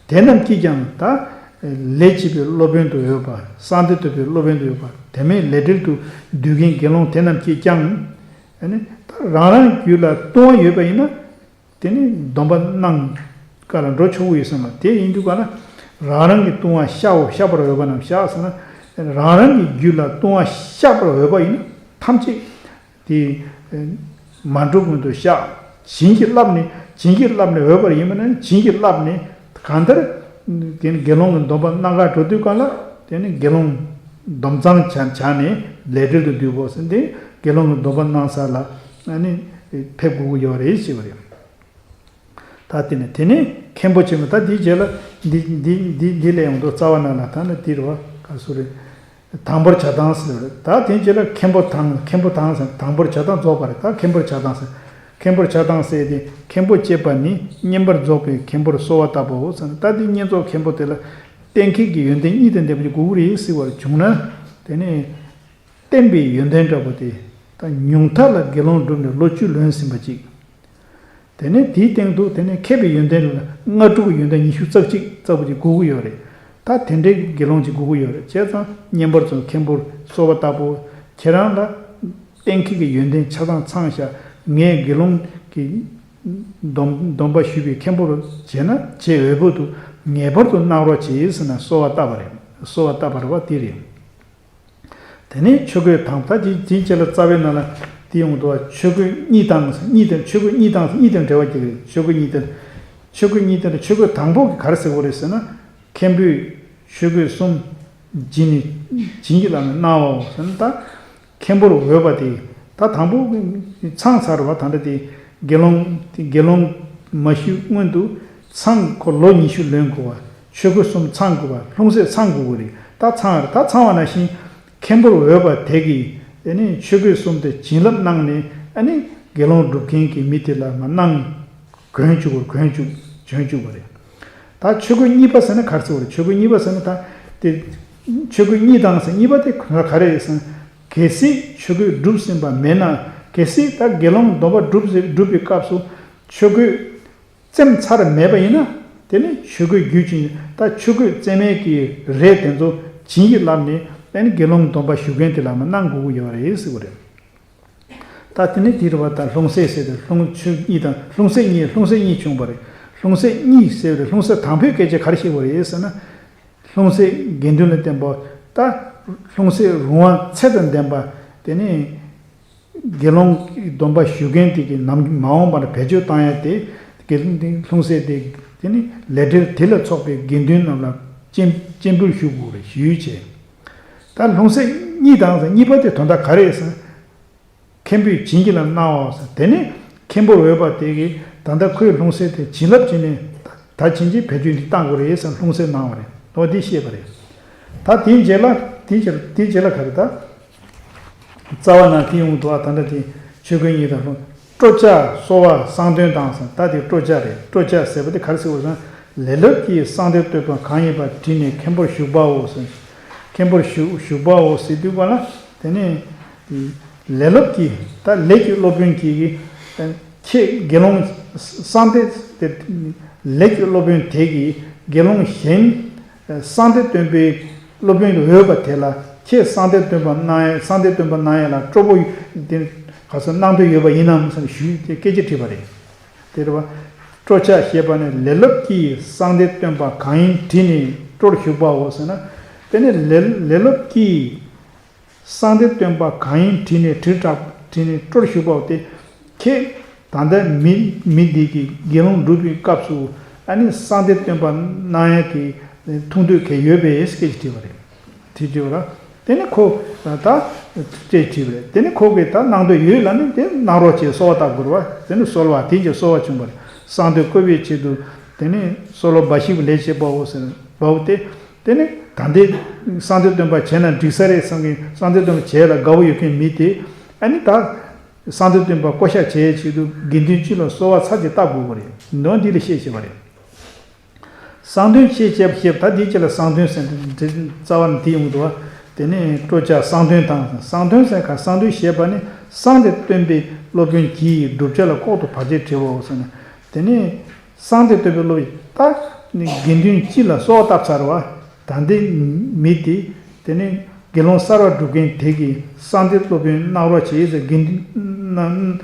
དེ་རྣམས་ཀྱིས་ཀྱང་ད་ལས་བྱེད་པའི་སློབ་དཔོན་དུ་འོས་པ། གསང་བདེ་སྟོན་པའི་སློབ་དཔོན་དུ་འོས་པ། དེ་མིན་ལས་འབྲེལ་དུ་འདུས་མཁན་དགེ་སློང་དེ་རྣམས་ཀྱིས་ཀྱང་། ཨ་ནི་ད་རང་རང་རྒྱུད་ལ་ལྟུང་བ་ཡོད་པ་ཡིན་ན། དེ་ནི་སྡོམ་པ་གནང་ག་ལ་འགྲོ་ཆོག་གི་ཡོད་ས་མ་རེད། དེ་ཡིན་དུས་ག་ལ་རང་རང་གི་ལྟུང་བ་བཤགས་འོ།་བཤགས་པར་འོས་པ་རྣམས་བཤགས་ཟེར་ན། རང་རང་གི་རྒྱུད་ལ་ལྟུང་བ་བཤགས་པར་འོས་པ་ཡིན་ན་ཐམས་ཅད་དེ་མ་འགྲོ་སྔོན་དུ་བཤགས། བྱིན་གྱིས་བརླབས་ནས། བྱིན་གྱིས་བརླབས་ནས། འོས་པར་ཡིན་པ་ན་བྱིན་གྱིས་བརླབས་ནས། གང་ལྟར་དེ་ནི་དགེ་སློང་གི་སྡོམ་པ་གནང་ག་འགྲོ་དུས་ག་ལ་དེ་ནི་དགེ་སློང་སྡོམ་གཙང་བྱ་བྱ་ནས་ལས་འབྲེལ་དུ་འདུས་པོ་ཟེར་ཏེ་དགེ་སློང་གི་སྡོམ་པ་གནང་ས་ལ་ཨ་ནི་ཕེབས་དགོས་ཀྱི་ཡོད་རེད་ཞེས་པ་རེད། ད་དེ་ནས་དེ་ནས་མཁན་པོ་ཆེན་པོ། ད་འདིའི་རྗེས་ལ་འདི་འདི་འདི་འདི་ལས་ཡོང་དུ་རྩ་བ་ན་ལ་ད་ནི་འདིར་བ་ག་སུ་རེད། དང་པོར་བྱ་བཏང་ཟེར་རེད། ད་དེའི་རྗེས་ལ་མཁན་པོ་དང་མཁན་པོ་དང་ཟེར། དང་པོར་བྱ་བཏང་རྫོགས་པ་རེད། ད་མཁན་པོར་བྱ་བཏང་ཟེར། མཁན་པོར་བྱ་བཏང་ཟེར་ཏེ་མཁན་པོ་ཅེས་པ་ནི་བསྙེན་པར་རྫོགས་པའི་མཁན་པོར་གསོལ་བ་བཏབ་པའོ་ཟེར་ན། ད་འདི་བསྙེན་རྫོགས་མཁན་པོ་དེ་ལ་གཏན་འཁེལ་གྱི་ཡོན་ཏན་གཉིས་དང་ལྡན་པ་ཅིག་དགོས་ཀྱི་རེད་ཟེར་བར་བྱུང་ན། དེ་ནས་བསྟན་པའི་ཡོན་ཏན་འདྲ་པོ་དེ་ད་ཉུང་མཐའ་ལ་དགེ་སློང་བསྒྲུབས་ནས་ལོ་བཅུ་ལོན་ཟིན་པ་ཅིག། དེ་ནས་དེའི་སྟེང་དུ་དེ་ནས་མཁས་པའི་ཡོན་ཏན་ལ་སྔ་དྲོ་གི་ཡོན་ཏན་ཉི་ཤུ་རྩ་གཅིག་ཙམ་ཅིག་དགོས་ཀྱི་ཡོད་རེད། ད་དེ་འདྲའི་དགེ་སློང་ཅིག་དགོས་ཀྱི་ཡོད་རེད། བྱས་ཙང་བསྙེན་པར་རྫོགས་མཁན་པོར་གསོལ་བ་བཏབ་པོ། ཁྱེད་རང་ལ་གཏན་འཁེལ་གྱི་ཡོན་ཏན་ཆ་ཚང་ཚང་ཤག། ངས་དགེ་སློང་གི་སྡོམ་སྡོམ་པ་ཞུས་པའི་མཁན་པོར་བྱས་ན་བྱེད་འོས་པོ་འདུག། ངེས་པར་དུ་གནང་རོགས་བྱེད་ཟེར་ན་གསོལ་བ་བཏབ་པ་རེད། གསོལ་བ་བཏབ་པ་རེད་བ། དེ་རེད། དེ་ནས་ཆོས་གོས་དང་། ད་དེ་དེའི་རྗེས་ལ་རྩ་བའི་ནང་ལ་དེ་ཡོང་འདུག་བ། ཆོས་གོས་གཉིས་དང་། གཉིས་དང་། ཆོས་གོས་གཉིས་དང་། གཉིས་དང་འབྲེལ་བ་རྒྱག་གི་རེད། ཆོས་གོས་གཉིས་དང་། ཆོས་གོས་གཉིས་དང་། ཆོས་གོས་དང་པོ་གི་ག་རེ་ཟེར་དགོས་རེད་ཟེར་ན། མཁན་པོས་ཆོས་གོས་གསུམ་བྱིན་ནས་བྱིན་གྱིས་བརླབས་ནས་གནང་བའོ་ཟེར་ན། ད་མཁན་པོར་འོས་པ་དེ་ད་དང་པོ་ཚང་ཚར་བ། ད་ལྟ་དེ་དགེ་སློང་དེ་དགེ་སློང་མ་ཞུས་སྔོན་དུ་ཚང་། ཁོ་ལོ་ཉི་ཤུ་ལོན་དགོས་བ། ཆོས་གོས་གསུམ་ཚང་དགོས་བ། ལྷུང་བཟེད་ཚང་དགོས་ཀྱི་རེད། ད་ཚང་རེད། ད་ཚང་བ་ནང་བཞིན་མཁན་པོར་འོས་པ་དེ་གིས་ཨ་ནི་ཆོས་གོས་གསུམ་དེ་བྱིན་རླབས་གནང་ནས་ཨ་ནི་དགེ་སློང་སྒྲུབ་མཁན་གྱི་མི་དེ་ལ་མ་གནང་གྱོན་བཅུག་པར། གྱོན་བཅུག། གྱོན་བཅུག་པ་རེད། ད་ཆོས་གོས་གཉིས་པ་ཟེར་ན་ག་རེ་ཟེར་བ་རེད། ཆོས་གོས་གཉིས་པ་ཟེར་ན་ད་དེ་ཆོས་གོས་གཉིས་དང་ཟེར་གཉིས་པ་དེ་ག་རེ་རེད་ཟེར་ན། གལ་སྲིད་ཆོས་གོས་གྲུབ་ཟིན་པ་མེད་ན། གལ་སྲིད་ད་དགེ་སློང་སྡོམ་པ་གྲུབ་ཟིན་གྲུབ་པའི་སྐབས་སུ་ཆོས་གོས་བཙེམས་ཚར་མེད་པ་ཡིན་ན། དེ་ནི་ཆོས་གོས་རྒྱུད་ཀྱི་ད་ཆོས་གོས་བཙེམས་མེད་ཀྱི་རས་དེ་ཚོ་བྱིན་གྱིས་བརླབས་ནས་ཨ་ནི་དགེ་སློང་སྡོམ་པ་ཞུ་མཁན་དེ་ལ་མ་གནང་དགོས་ཀྱི་ཡོད་རེད་ཟེར་བ་རེད། ད་དེ་ནི་དེ་རེད་བ། ད་ལྷུང་བཟེད་ཟེར་ཏེ་ལྷུང་ཆོས་གཉིས་དང་། ལྷུང་བཟེད་གཉིས། ལྷུང་བཟེད་གཉིས་བྱུང་བ་རེད། ལྷུང་བཟེད་གཉིས་ཟེར་བ་རེད། ལྷུང་བཟེད་དང་པོའི་སྐད་ཆ་ག་རེ་བཤད་པ་རེད་ཟེར་ན། ལྷུང་བཟེད་དགེ་འདུན་ལ་བསྟེན་པ། ད་ལྷུང་བཟེད་རུང་བ་ཚད་དང་ལྡན་པ། དེ་ནི་དགེ་སློང་གི་སྡོམ་པ་ཞུ་མཁན་དེ་གི་ནམ་མ་འོངས་པར་བེད་སྤྱོད་བཏང་ཡ་དེ། དགེ་སློང་དེ་ལྷུང་བཟེད་དེ། དེ་ནི་ལས་འབྲེལ་དེ་ལ་ཚོགས་པའི་དགེ་འདུན་རྣམས་ལ་ སྤྱན་སྤྱན་འབུལ་ཞུ་དགོས་རེད། ཞུས་བྱས། ད་ལྷུང་བཟེད་གཉིས་དང་ཟེར། གཉིས་པ་དེ་དོན་དག་ག་རེ་ཟེར། མཁན་པོས་བྱིན་གྱིས་བརླབས་གནང་བ་ཟེར། དེ་ནས་མཁན་པོར་འོས་པ་དེ་གིས་ད་ལྟ་ཁོའི་ལྷུང་བཟེད་དེ་བྱིན་རླབས་བྱིན་ནས། ད་བྱིན་གྱིས་བེད་སྤྱོད་འདི་བཏང་དགོས་རེད་ཟེར་ལྷུང་བཟེད་གནང་བ་རེད། འོ་འདི་བཤད་པ་རེད། ད་དེའི་རྗེས་ལ་དེའི་རྗེས་དེའི་རྗེས་ལ་ག་རེ་ད། རྩ་བ་ནས་དེ་ཡོང་འདུག་ཨ། ད་ལྟ་དེ་ཆོས་གོས་གཉིས་དང་ལྷུང་། སྤྲོ་བྱ་གསོལ་བ་གསང་སྟོན་དང་ཟེར། ད་དེ་སྤྲོ་བྱ་རེད། སྤྲོ་བྱ་ཟེར་བ་དེ་ག་རེ་ཟེར་བ་ཟེར་ན། ལེ་ལོ་གིས་གསང་སྟོན་བསྟོད་པ་གང་ཡིན་པ་དྲིས་ནས་མཁན་པོར་ཞུགས་པའོ་ཟེར། མཁན་པོར་ཞུགས་ཞུགས་པའོ་ཟེར་དུས་ག་ལ། དེ་ནས་ལེ་ལོ་གིས། ད་ལས་ཀྱི་སློབ་དཔོན་གྱིས་ཁྱེད་དགེ་སློང་གསང་སྟེ། ལས་ཀྱི་སློབ་དཔོན་དེ་གིས་དགེ་སློང་གཞན་གསང་སྟེ་སྟོན་པའི་སློབ་དཔོན་གྱི་འོས་པ་དེ་ལ་ཁྱེད་གསང་སྟེ་སྟོན་པ་གནང་ཡ། གསང་སྟེ་སྟོན་པ་གནང་ཡ་ལ་སྤྲོ་པོ་དེ་ག་ཚོད་གནང་འདོད་ཡོད་པ་ཡིན་ནམ་ཟེར་ཞུས་ཏེ་སྐད་ཆ་དྲིས་པ་རེད། དེ་རེད་བ། སྤྲོ་བྱ་ཞེས་པ་ནི་ལེ་ལོ་གིས་གསང་སྟེ་སྟོན་པ་གང་ཡིན་དྲིས་ནས་སྤྲོར་ཞུགས་པའོ་ཟེར་ན། དེ་ནི་ལེ་ལེ་ལོ་གིས་གསང་སྟེ་སྟོན་པ་གང་ཡིན་དྲིས་ནས་དྲིལ་བསྒྲགས་དྲིས་ནས་སྤྲོར་ཞུགས་པའོ་སྟེ། ཁྱེད་ད་ལྟ་མི་མི་འདི་གིས་དགེ་སློང་སྒྲུབ་པའི་སྐབས་སུ་ཨ་ནི་གསང་སྟེ་སྟོན་པ་གནང་ཡ་གི་ཐུགས་འདོད་ག་ཡོད་པས་སྐད་ཆ་དྲིས་པ་རེད། དྲིས་དྲིས་པ་ར། དེ་ནི་ཁོ་ད་སྐད་ཆ་དྲིས་པ་རེད། དེ་ནི་ཁོ་གིས་ད་གནང་འདོད་ཡོད་ལབ་ནི་དེ་གནང་རོགས་བྱེད་གསོལ་བ་བཏབ་དགོས་རེད་བ། དེ་ནི་གསོལ་བ་དེ་གྱིས་གསོལ་བ་བྱུང་བ་རེད། གསང་སྟེ་བཀོད་པའི་ཆེད་དུ་དེ་ནི་གསོལ་བ་འབའ་ཞིག་ལས་བྱེད་པའོ་ཟེར་བའོ་སྟེ། དེ་ནི་ད་ལྟའི་གསང་སྟེ་སྟོན་པ་བྱས་ན་འགྲིག་ས་རེད་བསམ་གྱིན། གསང་སྟེ་སྟོན་པ་བྱས་ལ་དགའ་བོ་ཡོད་མཁན་མི་དེ་ཨ་ནི་ད་གསང་སྟེ་སྟོན་པ་བསྐོ་བཞག་བྱས་ཆེད་དུ་དགེ་འདུན་སྤྱི་ལ་གསོལ་བ་ཚར་གཅིག་བཏབ་དགོས་པ་རེད། འདོན་འདི་ལ་བཤད་བྱས་པ་རེད། གསང་སྟོན་ཞེས་བྱ་བ་ཞེས་པ་ད་འདིའི་རྗེས་ལ་གསང་སྟོན་ཟེར་འདི་རྩ་བ་ནས་འདི་ཡོང་འདུག་བ། དེ་ནས་སྤྲོ་བྱ་གསང་སྟོན་དང་། གསང་སྟོན་ཟེར་ག་གསང་སྟོན་ཞེས་པ་ནི་གསང་སྟེ་སྟོན་པའི་སློབ་དཔོན་གྱིས་བསྒྲུབ་བྱ་ལ་ལྐོག་ཏུ་བར་ཆད་བྱེད་པའོ་ཟེར་ན། དེ་ནས། གསང་སྟེ་སྟོན་པའི་སློབ་ཡིན། ད་ནི་དགེ་འདུན་སྤྱི་ལ་གསོལ་བ་བཏབ་ཚར་བ། ད་ལྟའི་མི་དེ་དེ་ནི་དགེ་སློང་གསར་བ་སྒྲུབ་མཁན་དེ་གིས་གསང་སྟེ་སློབ་དཔོན་གནང་རོགས་བྱེད་ཟེར། དགེ་འདུན་གནང་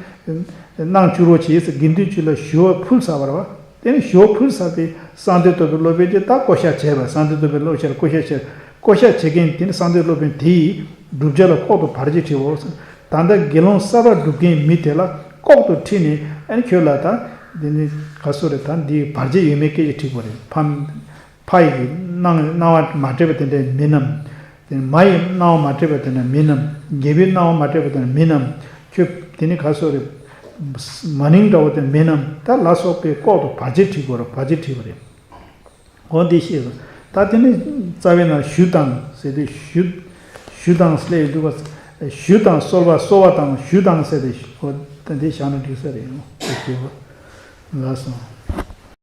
གནང་བཅུག་རོགས་བྱེད་ཟེར་དགེ་འདུན་སྤྱི་ལ་ཞུ་བ་ཕུལ་ཚར་བ་རེད་བ། དེ་ནི་ཞུ་བ་ཕུལ་ཚར་བའི་གསང་སྟེ་སྟོན་པའི་སློབ་དཔོན་དེ་ད་བསྐོ་བཞག་བྱས་པ། གསང་སྟེ་སྟོན་པའི་སློབ་ཞེས་བསྐོ་བཞག་བྱས། བསྐོ་བཞག་བྱེད་མཁན་དེ་ནི་གསང་སྟེ་སློབ་དཔོན་དེ་ཡིས་བསྒྲུབ་བྱ་ལ་ལྐོག་ཏུ་བར་ཆད་བྱེད་པའོ་ཟེར། ད་ལྟ་དགེ་སློང་གསར་བ་སྒྲུབ་མཁན་མི་དེ་ལ་ལྐོག་ཏུ་ཁྲིད་ནས་ཨ་ནི་ཁྱོད་ལ་ད་འདི་ནི་ག་སོ་རེད། ད་འདི་བར་ཆད་ཡོད་མེད་སྐད་ཆ་དྲིས་པ་རེད། ཕ་ཕ་ཡི་གི་གནང་གནང་བ་མ་སྤྲད་པ་དེ་འདྲ་མིན་ནམ། དེ་ནི་མ་ཡི་གནང་བ་མ་སྤྲད་པ་དེ་འདྲ་མིན་ནམ། རྒྱལ་པོའི་གནང་བ་མ་སྤྲད་པ་དེ་འདྲ་མིན་ནམ། ཁྱོད་དེ་ནི་ག་སོ་རེད། མ་ནིང་འདྲ་བོ་དེ་མིན་ནམ། ད་ལ་སོགས་པའི་ལྐོག་ཏུ་བར་ཆད་དྲིས་པ་རེད། བར་ཆད་དྲིས་པ་རེད། འོ་འདི་ཤེས་དགོས། ད་དེ་ནི་རྩ་བའི་ནང་ཞུ་དང་ཟེར་དུས་ཞུ། ཞུ་དང་ཟེར་ལས་འདུག་ག་ཞུ་དང་གསོལ་བ། གསོལ་བ་དང་ཞུ་དང་ཟེར་ཏེ་འོ་ད་འདི་བཞག་ན་འགྲིག་ས་རེད། འོ་དེ་ཤེས་དགོས། ལགས་སོ།